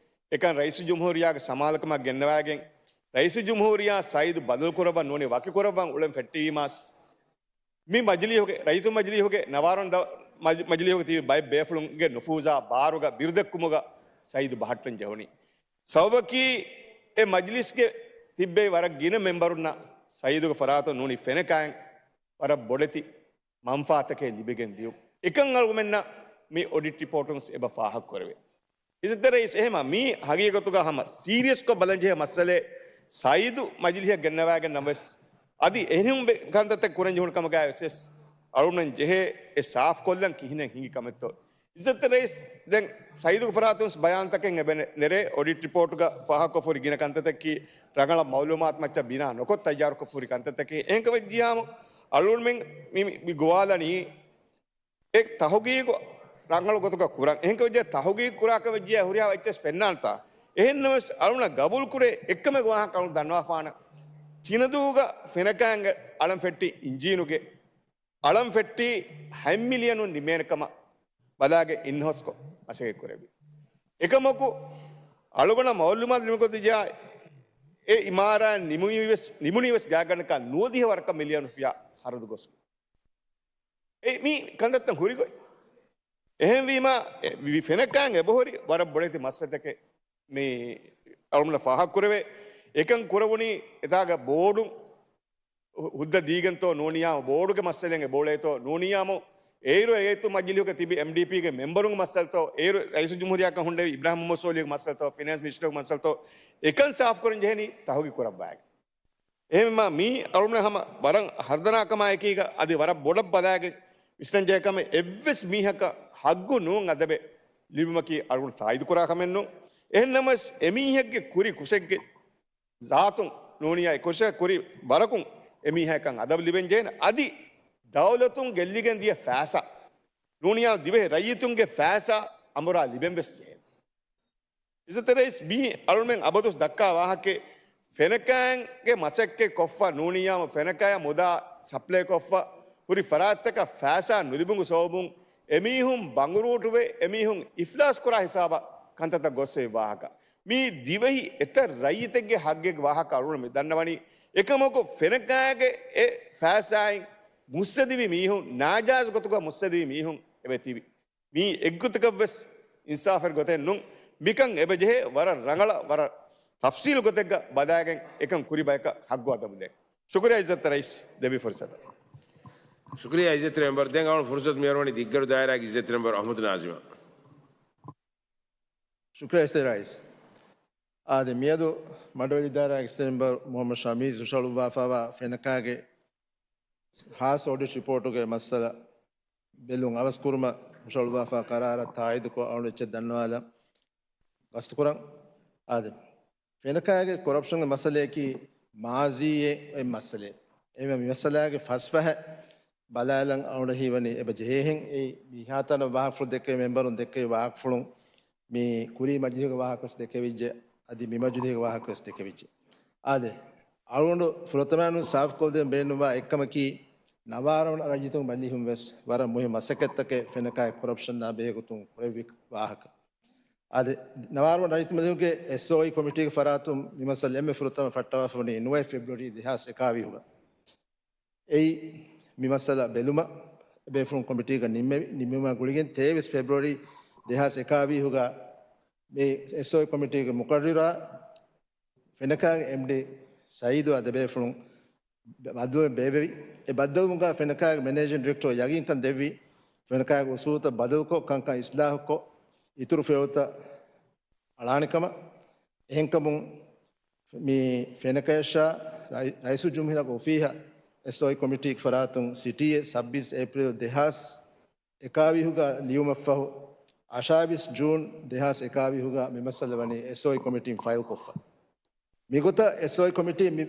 އެކަން ރައީސުލްޖުމްހޫރިއްޔާގެ ސަމާލުކަމަށް ގެންނަވައިގެން، ރައީސުލްޖުމްހޫރިއްޔާ ސައީދު ބަދަލުކުރައްވަން ނޫނީ ވަކިކުރައްވަން އުޅެން ފެއްޓެވީމާސް، މި މަޖިލީހުގެ، ރައްޔިތުން މަޖިލީހުގެ، ނަވާރަ ވަނަ މަޖި-، މަޖިލީހުގެ ތިބި ބައެއް ބޭފުޅުންގެ ނުފޫޒާ ބާރުގަ ބިރުދެއްކުމުގަ ސައީދު ބަހައްޓަން ޖެހުނީ. ސަބަބަކީ، އެ މަޖިލިސްގެ ތިއްބެވި ވަރަށް ގިނަ މެމްބަރުންނަށް ސައީދުގެ ފަރާތުން ނޫނީ ފެނަކައިން ވަރަށް ބޮޑެތި މަންފާތަކެއް ލިބިގެން ދިޔުން. އެކަން އަޅުގަމެންނަށް މި އޮޑިޓް ރިޕޯޓުން ވެސް އެބަ ފާހަގަ ކުރެވޭ. އިއްޒަތްތެރި ރައީސް، އެހެމަ މީ ހަގީގަތުގަ ހަމަ ސީރިއަސްކޮށް ބަލަން ޖެހޭ މައްސަލައެއް. ސައީދު މަޖިލީހަށް ގެންނަވައިގެން ނަމަވެސް، އަދި އެހެން ބެ-، ކަންތައްތައް ކުރަން ޖެހުނު ކަމުގައި ވެސް ވެސް އަޅުގަނޑުމެން ޖެހޭ އެ ސާފުކޮށްލަން ކިހިނެއް ހިނގި ކަމެއްތޯ. އިއްޒަތްތެރި ރައީސް، ދެން ސައީދުގެ ފަރާތުން ވެސް ބަޔާންތަކެއް އެބަ ނެ-، ނެރޭ، އޮޑިޓް ރިޕޯޓުގަ ފާހަގަކޮށްފަހުރި ގިނަ ކަންތައްތަކަކީ ރަނގަޅަށް މައުލޫމާތު މައްޗަށް ބިނާ ނުކޮށް ތައްޔާރުކޮށްފަހުރި ކަންތައްތަކެއް. އެހެންކަމަށް ވެއްޖިއްޔާމު، އަޅުގަނޑުމެން މި، މި، މި ގޮވާލަނީ އެ ތަހުގީގު ރަނގަޅު ގޮތުގަ ކުރަން. އެހެންކަމަށް ވެއްޖެ ތަހުގީގު ކުރާކަމަށް ވެއްޖެ ހުރިހާ އެއްޗެސް ފެންނާނެތާ. އެހެންނަމަވެސް އަޅުގަނޑަށް ގަބޫލު ކުރޭ އެއްކަމެއް ވާހަކަ އަޅުގަނޑު ދަންނަވާފާނަން. ތިނަދޫގަ ފެނަކައިންގެ އަޅަން ފެއްޓި އިންޖީނުގެ އަޅަން ފެއްޓީ ހަތް މިލިއަނުން ނިމޭނެ ކަމަށް ބަލާގެ އިންހޯސްކޮށް މަސައްކަތް ކުރެއްވި. އެކަމަކު، އަޅުގަނޑަށް މައުލޫމާތު ލިބުނު ގޮތުން ޖާ، އެ އިމާރާތް ނިމުނީ ވެސް، ނިމުނީ ވެސް ގާތްގަނޑަކަށް ނުވަދިހަ ވަރަކަށް މިލިއަނު ރުފިޔާ ޚަރަދު ގޮސް. އެ މީ ކަންތައްތައް ހުރި ގޮތް. އެހެންވީމާ، އެ ވި-، ފެނަކައިން އެބަހުރި ވަރަށް ބޮޑެތި މައްސަލަތަކެއް މި އަޅުގަނޑަށް ފާހަގަކުރެވޭ. އެކަން ކުރެވުނީ އެތާގަ ބޯޑު ހު-، ހުއްދަ ދީގެންތޯ ނޫނިޔާމު، ބޯޑުގެ މައްސަލައެއް އެބައުޅޭތޯ ނޫނިޔާމު، އޭރު ރައްޔިތު މަޖިލީހުގަ ތިބި އެމްޑީޕީގެ މެމްބަރުންގެ މައްސަލަތޯ، އޭރު ރައީސުލްޖުމްހޫރިއްޔާކަން ހުންނެވި އިބްރާހިމް މުހައްމަދު ސޯލިހުގެ މައްސަލަތޯ، ފިނޭންސް މިނިސްޓަރުގެ މައްސަލަތޯ، އެކަން ސާފުކުރަން ޖެހެނީ ތަހުގީގު ކުރައްވާގެން. އެހެންވީމާ، މީ އަޅުގަނޑު ހަމަ ވަރަށް ހަރުދަނާ ކަމާ އެކީގަ އަދި ވަރަށް ބޮޑަށް ބަލާގެން ވިސްނަންޖެހޭ ކަމެއް. އެއްވެސް މީހަކަށް ހައްގު ނޫން އަދަބެއް ލިބުމަކީ އަޅުގަނޑު ތާއީދު ކުރާ ކަމެއް ނޫން. އެހެންނަމަވެސް، އެމީހެއްގެ ކުރި ކުށެއްގެ ޒާތުން ނޫނިޔާ އެ ކުށަށް ކުރި ވަރަކުން އެމީހާއަކަށް އަދަބު ލިބެން ޖެހޭނެ. އަދި ދައުލަތުން ގެއްލިގެން ދިޔަ ފައިސާ ނޫނިޔާ ދިވެހި ރައްޔިތުންގެ ފައިސާ އަނބުރާ ލިބެން ވެސް ޖެހޭނެ. އިއްޒަތްތެރި ރައީސް، މީ އަޅުމެން އަބަދުވެސް ދައްކާ ވާހަކައެއް. ފެނަކައިންގެ މަސައްކަތް ކޮށްފަ ނޫނިޔާމު ފެނަކައި މުދާ ސަޕްލައި ކޮށްފަ ހުރި ފަރާތްތަކަށް ފައިސާ ނުލިބުން ސަބަބުން އެމީހުން ބަނގުރޫޓުވެ، އެމީހުން އިފްލާސް ކުރާ ހިސާބަށް ކަންތައްތައް ގޮސްފައި ވާހަކަ. މީ ދިވެހި އެތައް ރައްޔިތެއްގެ ހައްގެއްގެ ވާހަކަ އަޅުގަނޑު މި ދަންނަވަނީ. އެކަމަކު، ފެނަކައިގެ އެ ފައިސާއިން މުއްސަދިވި މީހުން، ނާޖާއިޒު ގޮތުގަ މުއްސަދިވި މީހުން އެބަ ތިބި. މީ އެއްގޮތަކަށްވެސް އިންސާފުވެރި ގޮތެއް ނޫން. މިކަން އެބަ ޖެހޭ ވަރަށް ރަނގަޅަށް، ވަރަށް ތަފްސީލު ގޮތެއްގަ ބަލާގެން އެކަން ކުރި ބަޔަކަށް ހައްގު އަދަބު ދޭން. ޝުކުރިއްޔާ އިއްޒަތްތެރި ރައީސް، ދެއްވި ފުރުސަތަށް. ޝުކުރިއްޔާ އިއްޒަތްތެރި މެމްބަރު. ދެން އަޅުގަނޑު ފުރުސަތު މިއަރުވަނީ ދިއްގަރު ދާއިރާގެ އިއްޒަތްތެރި މެމްބަރު އަޙްމަދު ނާޒިމަށް. ޝުކުރިއްޔާ އިއްޒަތްތެރި ރައީސް. އާދެ، މިއަދު މަޑުވެލި ދާއިރާގެ އިއްޒަތްތެރި މެމްބަރު މުޙައްމަދު ޝަމީސް ހުށަހަޅުއްވާފައިވާ ފެނަކައިގެ ހާއްސަ އޮޑިޓް ރިޕޯޓުގެ މައްސަލަ ބެލުން އަވަސްކުރުމަށް ހުށަހަޅުއްވާފައި ޤަރާރަށް ތާއީދުކޮށް، އަޅުގަނޑު އެއްޗެއް ދަންނަވާލަން ގަސްތުކުރަން. އާދެ، ފެނަކައިގެ ކޮރަޕްޝަންގެ މައްސަލަޔަކީ މާޒީއެއް އޮތް މައްސަލައެއް. އެހެންވެ، މި މައްސަލާގެ ފަސް ފަހަތް ބަލާލަން އަޅުގަނޑަށް ހީވަނީ އެބަ ޖެހޭހެން. އެއީ މިހާތަނަށް ވާހަކަފުޅު ދެއްކެވި މެމްބަރުން ދެއްކެވި ވާހަކަފުޅުން މި ކުރީ މަޖިލީހުގެ ވާހަކަވެސް ދެއްކެވިއްޖެ، އަދި މި މަޖިލީހުގެ ވާހަކަވެސް ދެއްކެވިއްޖެ. އާދެ، އަޅުގަނޑު ފުރަތަމައިން ސާފުކޮށްދޭން ބޭނުންވާ އެއްކަމަކީ، ނަވާރަ ވަނަ ރައްޔިތުން މަޖިލީހުން ވެސް ވަރަށް މުހިންމު މަސައްކަތްތަކެއް ފެނަކާގެ ކޮރަޕްޝަނާ ބެހޭގޮތުން ކުރެއްވި ވާހަކަ. އާދެ، ނަވާރަ ވަނަ ރައްޔިތުން މަޖިލީހުގެ އެސްއޯއީ ކޮމިޓީގެ ފަރާތުން މި މައްސަލަ އެންމެ ފުރަތަމަ ފައްޓަވާފަ ވަނީ ނުވައެއް ފެބްރުއަރީ ދެހާސް އެކާވީހުގަ. އެއީ މި މައްސަލަ ބެލުމަށް ބޭފުޅުން ކޮމިޓީގަ ނިންމެވި. ނިންމުމާ ގުޅިގެން ތޭވީސް ފެބްރުއަރީ ދެހާސް އެކާވީހުގަ މި އެސްއޯއީ ކޮމިޓީގެ މުޤައްރަރާ ފެނަކާގެ އެމްޑީ ސައީދުއާ ދެބޭފުޅުން ބައްދަލުވެ ބޭއްވެވި. އެ ބައްދަލުވުމުގަ ފެނަކާގެ މެނޭޖިން ޑިރެކްޓަރ ޔަގީންކަން ދެއްވި، ފެނަކާގެ އުސޫލުތައް ބަދަލުކޮށް، ކަންކަން އިސްލާހުކޮށް، އިތުރު ފިޔަވަޅުތައް އަޅާނެ ކަމަށް. އެހެންކަމުން މި ފެނަކަޔަށާ ރައި-، ރައީސުލްޖުމްހޫރިއްޔާގެ އޮފީހަށް އެސްއޯއީ ކޮމިޓީގެ ފަރާތުން ސިޓީއެއް ސައްބީސް އޭޕްރީލް ދެހާސް އެކާވީހުގަ ލިޔުމަށްފަހު، އަށާވީސް ޖޫން ދެހާސް އެކާވީހުގަ މި މައްސަލަ ވަނީ އެސްއޯއީ ކޮމިޓީން ފައިލްކޮށްފަ. މިގޮތަށް އެސްއޯއީ ކޮމިޓީ މި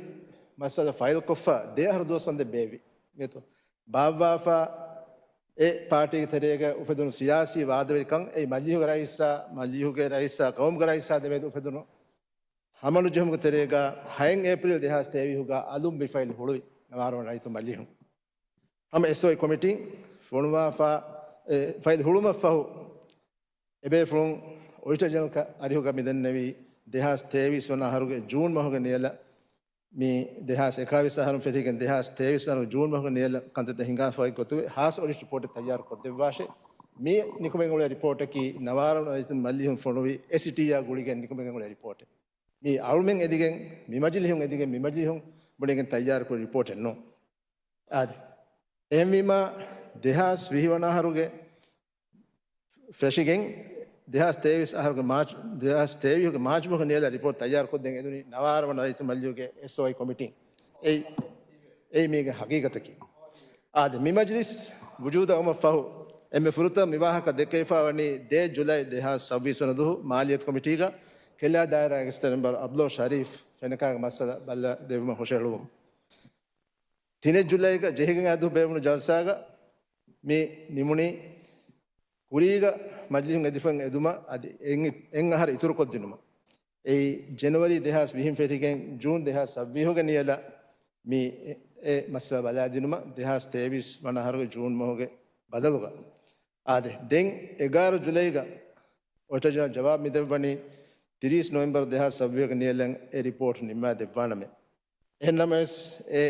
މައްސަލަ ފައިލްކޮށްފަ ދެ އަހަރު ދުވަސް ވަންދެން ބޭއްވި. އިނގޭތޯ؟ ބާއްވާފަ އެ ޕާޓީގެ ތެރޭގަ އުފެދުނު ސިޔާސީ ވާދަވެރިކަން އެއީ މަޖިލީހުގެ ރައީސާ، މަޖިލީހުގެ ރައީސާ، ޤައުމުގެ ރައީސާ ދެމެދު އުފެދުނު ހަމަނުޖެހުމުގެ ތެރޭގަ ހައެއް އޭޕްރީލް ދެހާސް ތޭވީހުގަ އަލުން މި ފައިލް ހުޅުވި ނަވާރަ ވަނަ ރައްޔިތުން މަޖިލީހުން. ހަމަ އެސްއޯއީ ކޮމިޓީން ފޮނުވާފަ، އެ، ފައިލް ހުޅުވުމަށްފަހު، އެބޭފުޅުން އޮޑިޓަރ ޖެނެރަލް އަރިހުގަ މިދެންނެވީ ދެހާސް ތޭވީސް ވަނަ އަހަރުގެ ޖޫން މަހުގެ ނިޔަލަށް މި ދެހާސް އެކާވީސް އަހަރުން ފެށިގެން ދެހާސް ތޭވީސް ވަނަ ޖޫން މަހުގެ ނިޔަލަށް ކަންތައްތައް ހިނގާފައި ގޮތުގެ ހާސް އޮޑިޓް ރިޕޯޓެއް ތައްޔާރު ކޮށްދެއްވާށޭ. މި ނިކުމެގެން އުޅޭ ރިޕޯޓަކީ ނަވާރަ ވަނަ ރައްޔިތުން މަޖިލީހުން ފޮނުވި އެ ސިޓީއާ ގުޅިގެން ނިކުމެގެން އުޅޭ ރިޕޯޓެއް. މި އަޅުމެން އެދިގެން، މި މަޖިލީހުން އެދިގެން، މި މަޖިލީހުން ބުނެގެން ތައްޔާރުކުރި ރިޕޯޓެއް ނޫން. އާދެ. އެހެންވީމާ، ދެހާސް ވިހި ވަނަ އަހަރުގެ ފެށިގެން، ދެހާސް ތޭވީސް އަހަރުގެ މާޗް، ދެހާސް ތޭވީހުގެ މާޗް މަހު ނިޔަލަށް ރިޕޯޓް ތައްޔާރުކޮށްދޭން އެދުނީ ނަވާރަ ވަނަ ރައްޔިތު މަޖިލީހުގެ އެސްއޯއީ ކޮމިޓީން. އެއީ، އެއީ މީގެ ހަގީގަތަކީ. އާދެ، މި މަޖިލިސް ވުޖޫދަށް އައުމަށް ފަހު، އެންމެ ފުރަތަމަ މި ވާހަކަ ދެއްކެވިފަ ވަނީ ދެ ޖުލައި ދެހާސް ސައްބީސް ވަނަ ދުވަހު މާލިއްޔަތު ކޮމިޓީގަ ކެލާ ދާއިރާގެ ސެނިޓަރ މެމްބަރު އަބްދުﷲ ޝަރީފް ފެނަކާގެ މައްސަލަ ބައްލަ ދެއްވުމަށް ހުށަހެޅުވުން. ތިނެއް ޖުލައިގަ ޖެހިގެން އައި ދުވަހު ބޭއްވުނު ޖަލްސާގަ މި ނިމުނީ ކުރީގަ މަޖިލީހުން އެދިފައި އެދުމަށް އަދި އެއް، އެއް އަހަރު އިތުރުކޮށްދިނުމަށް. އެއީ ޖެނުއަރީ ދެހާސް ވިހިން ފެށިގެން ޖޫން ދެހާސް ސައްބީހުގެ ނިޔަލަށް މި އެ، އެ މައްސަލަ ބަލާދިނުމަށް ދެހާސް ތޭވީސް ވަނަ އަހަރުގެ ޖޫން މަހުގެ ބަދަލުގަ. އާދެ، ދެން އެގާރަ ޖުލައިގަ އޮޑިޓަރ ޖެނެރަލް ޖަވާބު މި ދެއްވަނީ ތިރީސް ނޮވެމްބަރު ދެހާސް ސައްބީހުގެ ނިޔަލަށް އެ ރިޕޯޓް ނިންމާ ދެއްވާނަމޭ. އެހެންނަމަވެސް، އެ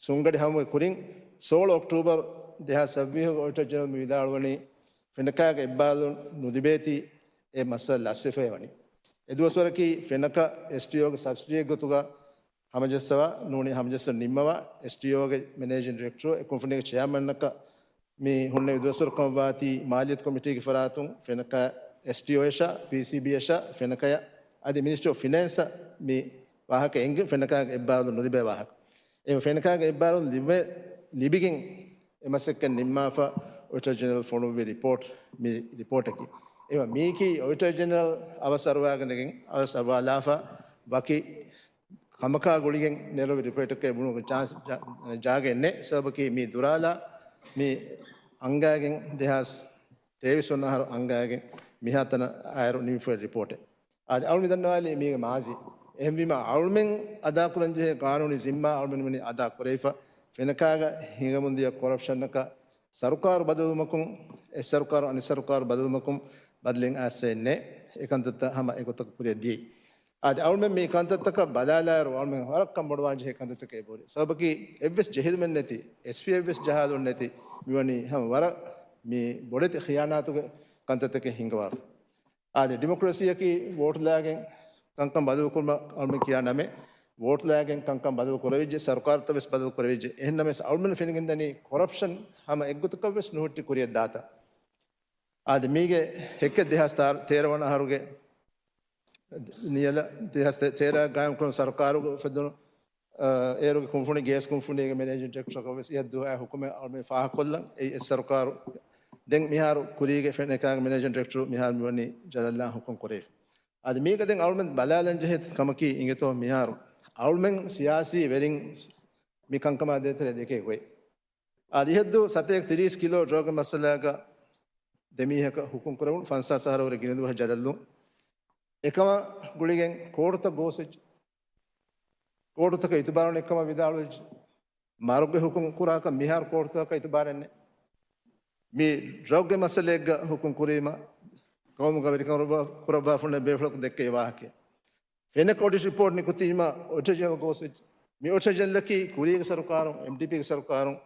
ސުންގަޑި ހަމަވެ ކުރިން ސޯޅަ އޮކްޓޫބަރު ދެހާސް ސައްބީހުގެ އޮޑިޓަރ ޖެނެރަލް މި ވިދާޅުވަނީ، ފެނަކާގެ އެއްބާރުލުން ނުލިބޭތީ އެ މައްސަލަ ލަސްވެފައި ވަނީ. އެ ދުވަސްވަރަކީ ފެނަކަ އެސްޓީއޯގެ ސަބްސިޑީއެއްގެ ގޮތުގަ ހަމަޖައްސަވާ ނޫނީ ހަމަޖައްސަން ނިންމަވާ، އެސްޓީއޯގެ މެނޭޖިން ޑިރެކްޓަރު އެ ކުންފުނީގެ ޗެއާމަންއަކަށް މި ހުންނެވި ދުވަސްވަރު ކަމަށްވާތީ، މާލިއްޔަތު ކޮމިޓީގެ ފަރާތުން ފެނަކަ އެސްޓީއޯއަށާ، ޕީސީބީއަށާ، ފެނަކަޔަށް އަދި މިނިސްޓްރީ އޮފް ފިނޭންސަށް މި ވާހަކަ އެންގެ ފެނަކާގެ އެއްބާރުލުން ނުލިބޭ ވާހަކަ. އެ ފެނަކާގެ އެއްބާރުލުން ލިބެ، ލިބިގެން އެ މަސައްކަތް ނިންމާފަ އޮޑިޓަރ ޖެނެރަލް ފޮނުއްވި ރިޕޯޓް މި ރިޕޯޓަކީ. އެވަ މީކީ އޮޑިޓަރ ޖެނެރަލް އަވަސް އަރުވާގެނެގެން އަވަސް އަރުވާލާފަ ވަކި ކަމަކާ ގުޅިގެން ނެރުވި ރިޕޯޓެކޭ ބުނުމުގެ ޗާންސް ޖާ-، ޖާގައެއް ނެތް. ސަބަބަކީ މީ ދުރާލާ މި އަންގާގެން ދެހާސް ތޭވީސް ވަނަ އަހަރު އަންގާގެން މިހާތަނަށް އައިރު ނިމިފައި ރިޕޯޓެއް. އާދެ، އަޅުމެން ދަންނަވާލީ މީގެ މާޒީ. އެހެންވީމަ އަޅުމެން އަދާކުރަންޖެހޭ ގާނޫނީ ޒިންމާ އަޅުމެން މިނި އަދާ ކުރެވިފަ. ފެނަކާގަ ހިނގަމުންދިޔަ ކޮރަޕްޝަނަކަށް ސަރުކާރު ބަދަލުވުމަކުން، އެއް ސަރުކާރު އަނެއް ސަރުކާރު ބަދަލުވުމަކުން ބަދަލެއް އައިސްސައެއް ނެތް. އެކަންތައްތައް ހަމަ އެގޮތަކަށް ކުރިއަށް ދިޔައީ. އާދެ، އަޅުމެން މި ކަންތައްތަކަށް ބަލާލާއިރު، އަޅުމެން ވަރަށް ކަންބޮޑުވާން ޖެހޭ ކަންތައްތަކެއް އެބަހުރި. ސަބަބަކީ އެއްވެސް ޖެހިލުމެއް ނެތި، އެސްޕީއެއްވެސް ޖަހާލުން ނެތި، މިވަނީ ހަމަ ވަރަށް މި ބޮޑެތި ޚިޔާނާތުގެ ކަންތައްތަކެއް ހިނގަވާފަ. އާދެ، ޑިމޮކްރަސީއަކީ ވޯޓުލާގެން ކަންކަން ބަދަލުކުރުމަށް އަޅުމެން ކިޔާ ނަމެއް. ވޯޓުލާގެން ކަންކަން ބަދަލު ކުރެވިއްޖެ، ސަރުކާރުތައް ވެސް ބަދަލު ކުރެވިއްޖެ. އެހެންނަމަވެސް އަޅުމެން ފެނިގެންދަނީ ކޮރަޕްޝަން ހަމަ އެއްގޮތަކަށް ވެސް ނުހުއްޓި ކުރިއަށް ދާތަން. އާދެ، މީގެ ހެއްކެއް ދެހާސް ތޭރަ ވަނަ އަހަރުގެ ނިޔަލަށް ދެހާސް ތޭރަ ގާއިމްކުރުން ސަރުކާރުގެ އުފެދުނު، އަ، އޭރުގެ ކުންފުނި، ގޭސް ކުންފުނީގެ މެނޭޖިން ޑިރެކްޓަރަކަށް ވެސް އިހަށް ދުވަހަށް ހުކުމެއް އަޅުމެން ފާހަގަކޮށްލަން. އެއީ އެއް ސަރުކާރު. ދެން މިހާރު ކުރީގެ ފެނަކާގެ މެނޭޖިން ޑިރެކްޓަރު މިހާރު މިވަނީ ޖަލަށްލާން ހުކުމް ކުރެވިފަ. އަދި މީގަ ދެން އަޅުމެން ބަލާލަން ޖެހޭ ކަމަކީ އިނގޭތޯ މިހާރު އަޅުމެން ސިޔާސީ ވެރިން މި ކަންކަމާ ދޭތެރޭ ދެކޭ ގޮތް. އާދެ، އިހަށްދު ސަތޭކަ ތިރީސް ކިލޯ ޑްރަގްގެ މައްސަލާގަ ދެމީހަކަށް ހުކުމް ކުރެވުނު ފަންސާސް އަހަރު ވަރަށް ގިނަ ދުވަހަށް ޖަލަށްލުން. އެކަމަށް ގުޅިގެން ކޯޓުތައް ގޯސްވެއްޖެ. ކޯޓުތަކަށް އިތުބާރު ނެތްކަމަށް ވިދާޅުވެއްޖެ. މަރުގެ ހުކުމް ކުރާކަށް މިހާރު ކޯޓުތަކަށް އިތުބާރެއް ނެތް. މި ޑްރަގްގެ މައްސަލައެއްގަ ހުކުމް ކުރީމަ، ޤައުމުގަ ވެރިކަން ކުރައްވާފަ އޮންނަ ބޭފުޅަކު ދެއްކެވި ވާހަކައެއް. ފެނަކަ އޮޑިޓް ރިޕޯޓް ނިކުތީމަ އޮޑިޓަރ ޖެނެރަލް ގޯސްވެއްޖެ. މި އޮޑިޓަރ ޖެނެރަލަކީ ކުރީގެ ސަރުކާރުން، އެމްޑީޕީގެ ސަރުކާރުން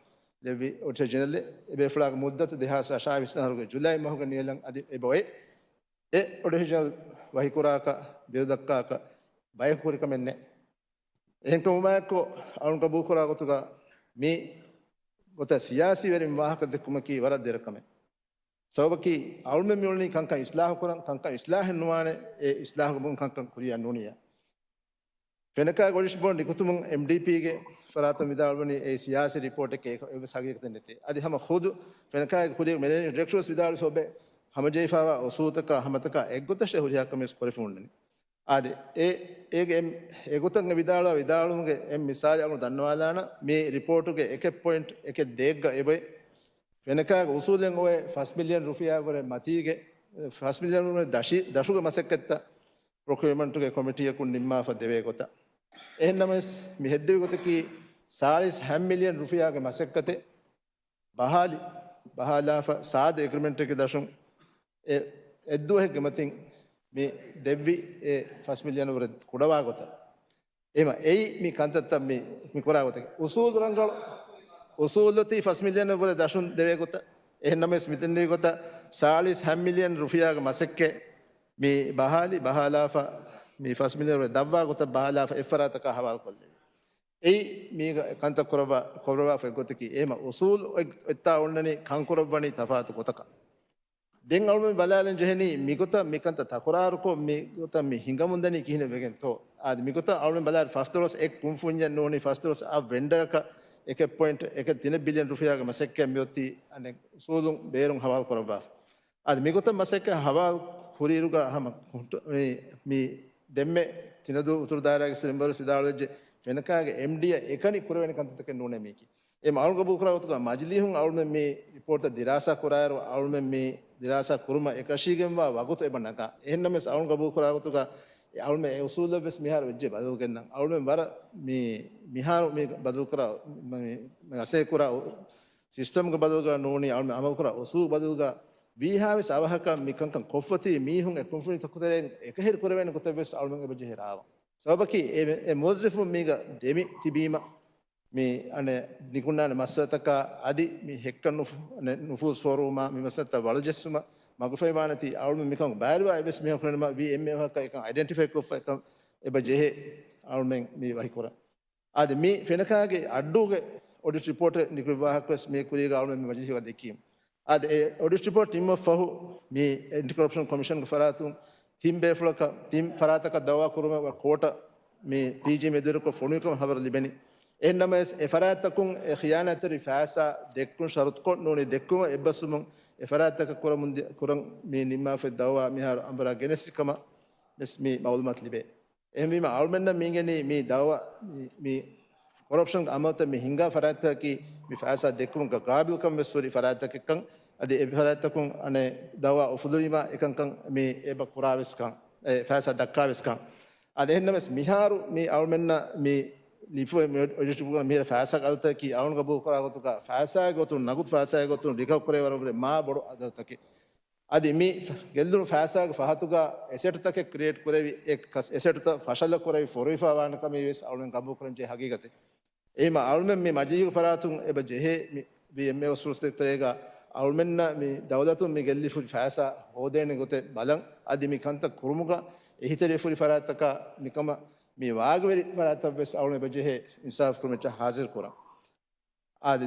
ލެއްވި އޮޑިޓަރ ޖެނެރަލެއް. އެ ބޭފުޅާގެ މުއްދަތު ދެހާސް އަށާވީސް އަހަރުގެ ޖުލައި މަހުގެ ނިޔަލަށް އަދި އެބައޮތް. އެ އޮޑިޓަރ ޖެނެރަލް ވަހިކުރާކަށް ބިރުދައްކާކަށް ބަޔަކު ކުރި ކަމެއް ނެތް. އެހެންކަމުމާއެކު އަޅުން ގަބޫލުކުރާ ގޮތުގަ މި ގޮތަށް ސިޔާސީ ވެރިން ވާހަކަ ދެއްކުމަކީ ވަރަށް ދެރަ ކަމެއް. ސަބަބަކީ އަޅުމެން މިއުޅެނީ ކަންކަން އިސްލާހު ކުރަން، ކަންކަން އިސްލާހެއް ނުވާނެ، އެ އިސްލާހުގެ ބޮން ކަންކަން ކުރިއަށް ނޫނިއްޔާ. ފެނަކާގެ އޮޑިޓް ބޯޑް ނިކުތުމުން އެމްޑީޕީގެ ފަރާތުން ވިދާޅުވަނީ އެ ސިޔާސީ ރިޕޯޓެއް އެއްވެސް ހަގީގަތެއް ނެތޭ. އަދި ހަމަ ޚުދު ފެނަކާގެ ކުރީގެ މެނޭޖިންގ ޑިރެކްޓަރ ވެސް ވިދާޅުވި ސަބަބެއް ހަމަޖެހިފައިވާ އުސޫލުތަކާ ހަމަތަކާ އެއްގޮތަށް ހުރިހާ ކަމެއް ވެސް ކުރެފަ އޮންނަނީ. އާދެ، އެ، އޭގެ އެ، އެގޮތަށް ވިދާޅުވާ ވިދާޅުވުމުގެ އެއް މިސާލެއް އަޅުގަނޑު ދަންނަވާލާނަން. މި ރިޕޯޓުގެ އެކެއް ޕޮއިންޓް އެކެއް ދޭއްގަ އެބައޮތް. ފެނަކާގެ އުސޫލެއް އޮވޭ ފަސް މިލިއަން ރުފިޔާ ވުރެ މަތީގެ، ފަސް މިލިއަން ވުރެ ދަށި، ދަށުގެ މަސައްކަތްތައް ޕްރޮކިއުމަންޓުގެ ކޮމިޓީއަކުން ނިންމާފަ ދެވޭ ގޮތަށް. އެހެންނަމަވެސް، މި ހެއްދެވި ގޮތަކީ ސާޅީސް ހަ މިލިއަން ރުފިޔާގެ މަސައްކަތެއް ބަހާލި، ބަހާލާފަ ސާދަ އެގްރިމެންޓެއްގެ ދަށުން އެ އެއްދުވަހެއްގެ މަތިން މި ދެއްވި އެ ފަސް މިލިއަން ވުރެ ކުޑަވާ ގޮތަށް. އެމަ އެއީ މި ކަންތައްތައް މި، މި ކުރާ ގޮތަކީ. އުސޫލު ރަނގަޅު، އުސޫލުތީ ފަސް މިލިއަން ވުރެ ދަށުން ދެވޭ ގޮތަށް. އެހެންނަމަވެސް މި ދެންނެވި ގޮތަށް ސާޅީސް ހަ މިލިއަން ރުފިޔާގެ މަސައްކަތް މި ބަހާލި، ބަހާލާފަ، މި ފަސް މިލިއަން ވުރެ ދަށްވާ ގޮތަށް ބަހާލާފަ އެއްފަރާތަކާ ހަވާލުކޮށްލެވި. އެއީ މީގަ ކަންތައް ކުރައްވާ، ކުރައްވާފަ އެއްގޮތަކީ. އެހެމަ އުސޫލު އޮތް، އޮތްތާ އޮންނަނީ ކަން ކުރައްވަނީ ތަފާތު ގޮތަކަށް. ދެން އަޅުމެން ބަލާލަން ޖެހެނީ މިގޮތަށް މިކަންތައް ތަކުރާރުކޮށް، މިގޮތަށް މި ހިނގަމުންދަނީ ކިހިނެއް ވެގެންތޯ؟ އާދެ، މިގޮތަށް އަޅުމެން ބަލާލި ފަސްދޮޅަސް އެއް ކުންފުންޏެއް ނޫނީ، ފަސްދޮޅަސް އަށް ވެންޑަރަކަށް އެކެއް ޕޮއިންޓް އެކެއް ތިނެއް ބިލިއަން ރުފިޔާގެ މަސައްކަތް މިއޮތީ އަނެއް އުސޫލުން ބޭރުން ހަވާލު ކުރައްވާފަ. އަދި މިގޮތަށް މަސައްކަތް ހަވާލު ކުރިއިރުގަ ހަމަ ކުންޓު-، މި، މި ދެންމެ ތިނަދޫ އުތުރު ދާއިރާގެ ސިރިނބަރު ސިދާޅުވެއްޖެ ފެނަކާގެ އެމްޑީއަށް އެކަނި ކުރެވޭނެ ކަންތައްތަކެއް ނޫނޭ މީކީ. އެ އަޅުން ގަބޫލު ކުރާ ގޮތުގަ މަޖިލީހުން އަޅުމެން މި ރިޕޯޓްތައް ދިރާސާ ކުރާއިރު، އަޅުމެން މި ދިރާސާ ކުރުމަށް އެކަށީގެންވާ ވަގުތު އެބަ ނަގާ. އެހެންނަމަވެސް އަޅުން ގަބޫލު ކުރާ ގޮތުގަ އެ އަޅުމެން އެ އުސޫލަށްވެސް މިހާރު ވެއްޖެ ބަދަލުގެންނަން. އަޅުމެން ވަރަށް މި، މިހާރު މި ބަދަލުކުރާ، މި، މި އަސޭ ކުރާ ސިސްޓަމްގެ ބަދަލުގަ ނޫނީ، އަޅުމެން އަމަލުކުރާ އުސޫލު ބަދަލުގަ ވީހާވެސް އަވަހަކަށް މިކަންކަން ކޮށްފަތި މީހުން އެ ކުންފުނިތަކު ތެރެއިން އެކަހެރި ކުރެވޭނެ ގޮތެއްވެސް އަޅުމެން އެބަޖެހޭ ރާވަން. ސަބަބަކީ އެ، އެ މުވައްޒަފުން މީގަ ދެމި ތިބީމަ، މި އަނެއް ނިކުންނާނެ މައްސަލަތަކާ އަދި މި ހެއްކަ ނުފު-، ނެ-، ނުފޫޒު ފޯރުވުމާ މި މައްސަލަތައް ވަޅުޖެއްސުމަށް މަގުފައިވާނެތީ އަޅުމެން މިކަން ބައިވެރިވާ އެއްވެސް މީހަކު ނެތްމަ ވީ އެމް އެ ވަހަކަށް އެކަން އައިޑެންޓިފައި ކޮށްފަ އެކަން އެބަ ޖެހޭ އަޅުމެން މި ވަހިކުރަން. އާދެ، މި ފެނަކާގެ އައްޑޫގެ އޮޑިޓް ރިޕޯޓެއް ނިކުތް ވާހަކަވެސް މި ކުރީގަ އަޅުމެން މި މަޖިލީހުގަ ދެއްކީމު. އާދެ، އެ އޮޑިޓް ރިޕޯޓް ނިންމަ ފަހު މި އެންޓި ކޮރަޕްޝަން ކޮމިޝަންގެ ފަރާތުން ތިން ބޭފުޅަކަށް، ތިން ފަރާތަކަށް ދައުވާ ކުރުމަށް ކޯޓަށް މި ޕީޖީ މެދުވެރިކޮށް ފޮނުވިކަމަށް ހަބަރު ލިބެނީ. އެހެންނަމަވެސް، އެ ފަރާތްތަކުން އެ ޚިޔާނާތްތެރި ފައިސާ ދެއްކުން ޝަރުތުކޮށް ނޫނީ ދެއްކުމަށް އެއްބަސްވުމުން އެ ފަރާތްތަކަށް ކުރަމުން ދި-، ކުރަން މި ނިންމާފައި ދައުވާ މިހާރު އަނބުރާ ގެނެސް ކަމަށް ވެސް މި މައުލޫމާތު ލިބޭ. އެހެންވީމަ، އަޅުމެންނަށް މިންގެނީ މި ދައުވާ މި، މި ކޮރަޕްޝަން އަމަލުތައް މި ހިނގާ ފަރާތްތަކަކީ މި ފައިސާ ދެއްކުމުގަ ގާބިލްކަން ވެސް ހުރި ފަރާތްތަކެއްކަން، އަދި އެ ފަރާތްތަކުން އަނެއް ދައުވާ އުފުލުވީމާ އެކަންކަން މި އެބަ ކުރާވެސްކަން، އެ ފައިސާ ދައްކާވެސްކަން. އަދި އެހެންނަމަވެސް މިހާރު މި އަޅުމެންނަށް މި ލިފު މި އޮޑިޓް ބުކަން މިހިރަ ފައިސާ އަލުތަކީ އަޅުން ގަބޫލު ކުރާ ގޮތުގަ ފައިސާގެ ގޮތުން، ނަގުދު ފައިސާގެ ގޮތުން ރިކަވަރ ކުރެވޭ ވަރަށް މާ ބޮޑު އަދަދުތަކެއް. އަދި މި ގެއްލުނު ފައިސާގެ ފަހަތުގަ އެސެޓްތަކެއް ކްރިއޭޓް ކުރެވި، އެ ކަސް-، އެސެޓްތައް ފަށަލަ ކުރެވި ފޮރުވިފަ ވާނެ ކަމީ ވެސް އަޅުމެން ގަބޫލު ކުރަން ޖެހޭ ހަގީގަތެއް. އެހެންވީމަ އަޅުމެން މި މަޖިލީހުގެ ފަރާތުން އެބަ ޖެހޭ މި ވީ އެމް އެ އުސޫލުތަކުގެ ތެރޭގަ އަޅުމެންނަށް މި ދައުލަތުން މި ގެއްލިފައި ފައިސާ ހޯދޭނެ ގޮތެއް ބަލަން، އަދި މި ކަންތައް ކުރުމުގަ އެހީތެރިވެފަ ހުރި ފަރާތްތަކާ މިކަމަށް މި ވާގިވެރި ފަރާތްތައް ވެސް އަޅުމެން އެބަ ޖެހޭ އިންސާފު ކުރުމަށް ހާޒިރު ކުރަން. އާދެ،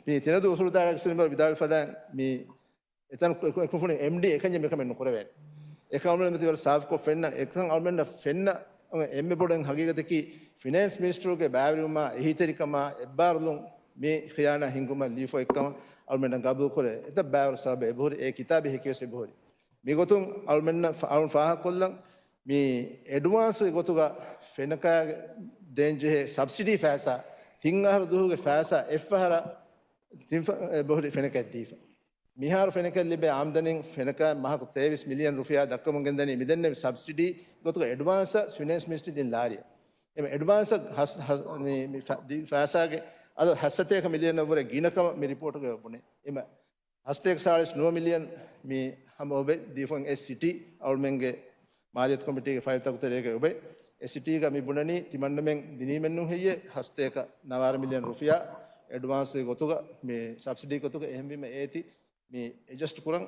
މި ތިނަދޫ އުސޫލު ދާއިރާގެ ސިރިނބަރު ވިދާޅުވި ފަދައިން މި އެތަން ކު-، ކު-، ކުފުނި އެމްޑީ އެކަންޏެއް މިކަމެއް ނުކުރެވޭނެ. އެކަން އަޅުމެން މިތި ވަރަށް ސާފުކޮށް ފެންނަ، އެކަން އަޅުމެންނަށް ފެންނަ އެންމެ ބޮޑު ހަގީގަތަކީ ފިނޭންސް މިނިސްޓަރުގެ ބައިވެރިވުމާ އެހީތެރިކަމާ އެއްބާރުލުން މި ޚިޔާނާ ހިންގުމަށް ލިބިފައި ކަމަށް އަޅުމެންނަށް ގަބޫލުކުރޭ. އެތައް ބައިވަރު ސަބަބެއް އެބަހުރި، އެ ކިތާބެއް ހެކިވެސް އެބަހުރި. މިގޮތުން އަޅުމެންނަށް ފަ-، އަޅުން ފާހަގަކޮށްލަން މި އެޑްވާންސް ގޮތުގަ ފެނަކާ ދޭންޖެހޭ ސަބްސިޑީ ފައިސާ ތިން އަހަރު ދުވަހުގެ ފައިސާ އެއްފަހަރަށް ތިން ފަ-، އެ ބަހުރި ފެނަކައެއް ދީފަ. މިހާރު ފެނަކައަށް ލިބޭ އާމްދަނީ ފެނަކަ މަހަކު ތޭވީސް މިލިއަން ރުފިޔާ ދައްކަމުން ގެންދަނީ މިދެންނެވި ސަބްސިޑީ ގޮތުގަ އެޑްވާންސަށް ފިނޭންސް މިނިސްޓްރީ ދިން ލާރިއަށް. އެމަ އެޑްވާންސަށް ހަސް-، ހަސް-، މި، މި ފަ-، ދި-، ފައިސާގެ އަދަދު ހަސަތޭކަ މިލިއަނަށް ވުރެ ގިނަކަމަށް މި ރިޕޯޓުގަ ބުނޭ. އެމަ ހަސަތޭކަ ސާޅީސް ނުވަ މިލިއަން މި ހަމަ އޮބެ ދީފައި އެ ސިޓީ އަޅުމެންގެ މާލިޔަތު ކޮމިޓީގެ ފައިލްތަކު ތެރޭގަ އޮބެ އެ ސިޓީގަ މި ބުނަނީ ތިމަންނަމެން ދިނީމެއްނޫން ހެއްޔޭ ހަސަތޭކަ ނަވާރަ މިލިއަން ރުފިޔާ އެޑްވާންސްގެ ގޮތުގަ މި ސަބްސިޑީ ގޮތުގަ. އެހެންވީމަ އޭތި މި އެޑްޖަސްޓް ކުރަން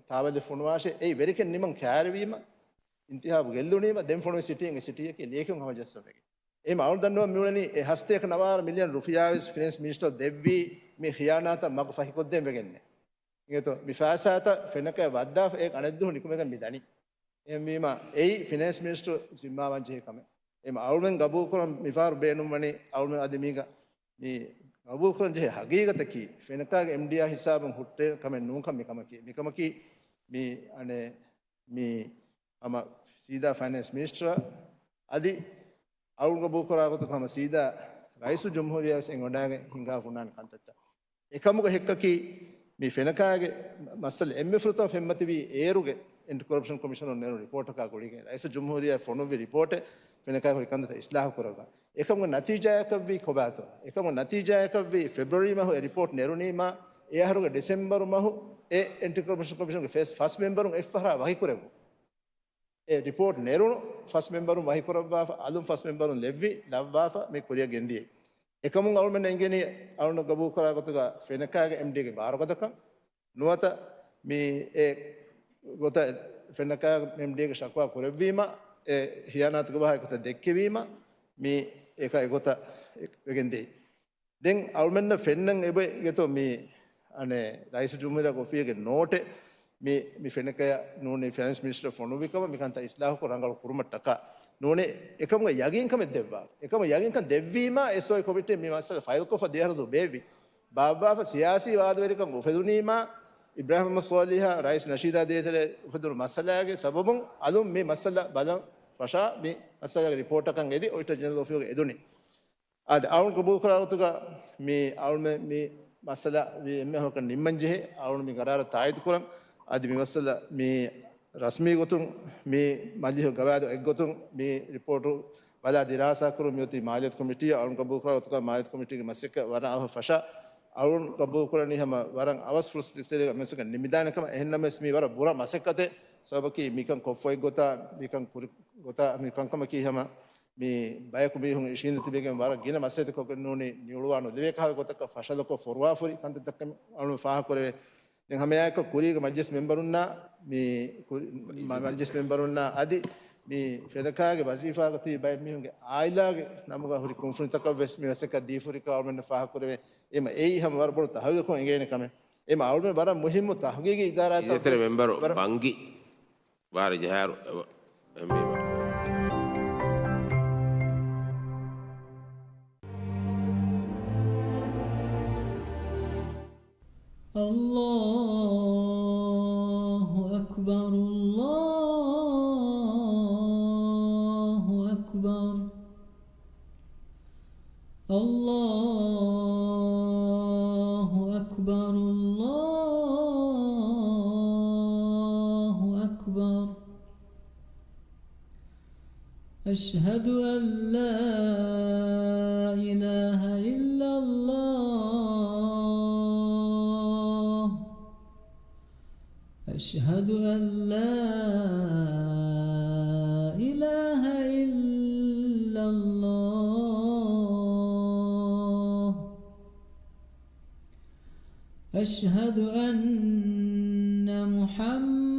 ތާވަލެއް ފޮނުވާށޭ. އެއީ ވެރިކަން ނިމަން ކައިރިވީމަ، އިންތިހާބު ގެއްލުނީމަ، ދެން ފޮނުވި ސިޓީއެއް އެ ސިޓީއަކީ ލިޔެކިޔުން ހަމަޖައްސަން ވެގެން. އެހެން އަޅުގަނޑު ދަންނަވަން މިއުޅެނީ އެ ހަސަތޭކަ ނަވާރަ މިލިއަން ރުފިޔާވެސް ފިނޭންސް މިނިސްޓަރ ދެއްވީ މި ޚިޔާނާތަށް މަގު ފަހިކޮށްދޭން ވެގެންނޭ. އިނގޭތޯ؟ މި ފައިސާތައް ފެނަކައަށް ވައްދާފަ އޭ އަނެއްދުވަހު ނިކުމެގެން މި ދަނީ. އެހެންވީމަ އެއީ ފިނޭންސް މިނިސްޓަރު ޒިންމާވާން ޖެހޭ ކަމެއް. އެމަ އަޅުމެން ގަބޫލުކުރަން މިފަހަރު ބޭނުންވަނީ އަޅުމެން އަދި މީގަ މި ގަބޫލުކުރަން ޖެހޭ ހަގީގަތަކީ ފެނަކާގެ އެމްޑީއާ ހިސާބުން ހުއްޓޭ ކަމެއް ނޫންކަން މިކަމަކީ. މިކަމަކީ މި އަނެއް މި ހަމަ ސީދާ ފައިނޭންސް މިނިސްޓަރ އަދި އަޅުން ގަބޫލުކުރާ ގޮތަކަށް ހަމަ ސީދާ ރައީސުލްޖުމްހޫރިއްޔާ ވެސް އެނގިވަޑައިގެން ހިނގާފަ ހުންނާނެ ކަންތައްތައް. އެކަމުގެ ހެއްކަކީ މި ފެނަކާގެ މައްސަލަ އެންމެ ފުރަތަމަ ފެންމަތިވީ އޭރުގެ އެންޓި ކޮރަޕްޝަން ކޮމިޝަނުން ނެރުނު ރިޕޯޓަކާ ގުޅިގެން. ރައީސުލްޖުމްހޫރިއްޔާ ފޮނުއްވި ރިޕޯޓެއް ފެނަކާގެ ހުރި ކަންތައްތައް އިސްލާހު ކުރައްވާ. އެކަމުގެ ނަތީޖާއަކަށްވީ ކޮބާތޯ؟ އެކަމުގެ ނަތީޖާއަކަށްވީ ފެބްރުއަރީ މަހު އެ ރިޕޯޓް ނެރުނީމާ، އެ އަހަރުގެ ޑިސެމްބަރު މަހު އެ އެންޓި ކޮރަޕްޝަން ކޮމިޝަންގެ ފަސް، ފަސް މެމްބަރުން އެއްފަހަރާ ވަކިކުރެއްވުން. އެ ރިޕޯޓް ނެރުނު ފަސް މެމްބަރުން ވަކިކުރައްވާފަ، އަލުން ފަސް މެމްބަރުން ލެއްވި، ލައްވާފަ މި ކުރިއަށް ގެންދިޔައީ. އެކަމުން އަޅުމެން އެނގެނީ އަޅުން ގަބޫލުކުރާ ގޮތުގަ ފެނަކާގެ އެމްޑީގެ ބާރުގަދަކަން ނުވަތަ މި އެ ގޮތަށް ފެނަކާ އެމްޑީގެ ޝަކުވާ ކުރެއްވީމަ، އެ ހިޔާނާތުގެ ވާހަކަތައް ދެއްކެވީމަ، މި އެކަ އެގޮތަށް ވެގެންދިޔައީ. ދެން އަޅުމެންނަށް ފެންނަން އެބަ އިނގޭތޯ މި އަނެއް ރައީސުލްޖުމްހޫރިއްޔާގެ އޮފީހުގެ ނޯޓެއް މި، މި ފެނަކަޔަށް ނޫނީ ފިނޭންސް މިނިސްޓަރ ފޮނުއްވި ކަމަށް މިކަންތައް އިސްލާހުކޮށް ރަނގަޅު ކުރުމަށްޓަކާ ނޫނީ އެކަމުގެ ޔަގީންކަމެއް ދެއްވާ. އެކަމުގެ ޔަގީންކަން ދެއްވީމާ އެސްއޯއީ ކޮމިޓީން މި މައްސަލަ ފައިލްކޮށްފަ ދެއަހަރު ދުވަހު ބޭއްވި. ބާއްވާފަ ސިޔާސީ ވާދަވެރިކަން އުފެދުނީމާ އިބްރާހިމް ސޯލިހާ ރައީސް ނަޝީދާ ދޭތެރޭ އުފެދުނު މައްސަލާގެ ސަބަބުން އަލުން މި މައްސަލަ ބަލަން ފަށާ މި މައްސަލާގެ ރިޕޯޓަކަށް އެދި އޮޑިޓަރ ޖެނެރަލް އޮފީހުގަ އެދުނީ. އާދެ، އަޅުން ގަބޫލުކުރާ ގޮތުގަ މި އަޅުމެ މި މައްސަލަ ވީ އެންމެ ހަމަކަށް ނިންމަން ޖެހޭ، އަޅުން މި ގަރާރަށް ތާއީދު ކުރަން. އަދި މި މައްސަލަ މި ރަސްމީ ގޮތުން މި މަޖިލީހު ގަވާއިދު އެއްގޮތުން މި ރިޕޯޓު ބަލާ ދިރާސާ ކުރުން މިއޮތީ މާލިޔަތު ކޮމިޓީއަށް. އަޅުން ގަބޫލުކުރާ ގޮތުގަ މާލިޔަތު ކޮމިޓީގެ މަސައްކަތް ވަރަށް އަވަހަށް ފަށާ، އަޅުން ގަބޫލުކުރަނީ ހަމަ ވަރަށް އަވަސް ފުރުސަތެއް ތެރޭގަ މި މަސައްކަތް ނިމިދާނެ ކަމަށް. އެހެންނަމަވެސް މީ ވަރަށް ބުރަ މަސައްކަތެއް. ސަބަބަކީ މިކަން ކޮށްފައި ގޮތާ، މިކަން ކުރި ގޮތާ، މި ކަންކަމަކީ ހަމަ މި ބަޔަކު މީހުން އިށީނދެ ތިބެގެން ވަރަށް ގިނަ މަސައްކަތް ކޮށްގެން ނޫނީ ނިއުޅުވާ ނުލެވޭ ކަހަލަ ގޮތަކަށް ފަށަލަކޮށް ފޮރުވާފަ ހުރި ކަންތައްތަކެއް އަޅުން ފާހަގަކުރެވޭ. ދެން ހަމައެއާއެކު ކުރީގެ މަޖްލިސް މެމްބަރުންނާ މި ކުރި-، މަ-، މަޖްލިސް މެމްބަރުންނާ އަދި މި ފެނަކާގެ ވަޒީފާގަ ތިބި ބައެއް މީހުންގެ އާއިލާގެ ނަމުގަ ހުރި ކުންފުނިތަކަށް ވެސް މި މަސައްކަތް ދީފަ ހުރިކަން އަޅުމެންނަށް ފާހަގަކުރެވޭ. އެމަ އެއީ ހަމަ ވަރަށް ބޮޑު ތަހުގީގަކުން އެނގޭނެ ކަމެއް. އެމަ އަޅުމެން ވަރަށް މުހިއްމު ތަހުގީގީ އިދާރާތައް އިއްޒަތްތެރި ވެސް މެމްބަރު ވަރަށް ބަންގި ވާރި ޖަހާއިރު އެ-، އެހެންވީމަ. الله أكبر، الله أكبر، الله أكبر، الله أكبر. أشهد أن لا إله إلا الله. أشهد أن لا إله إلا الله. أشهد أن محمدا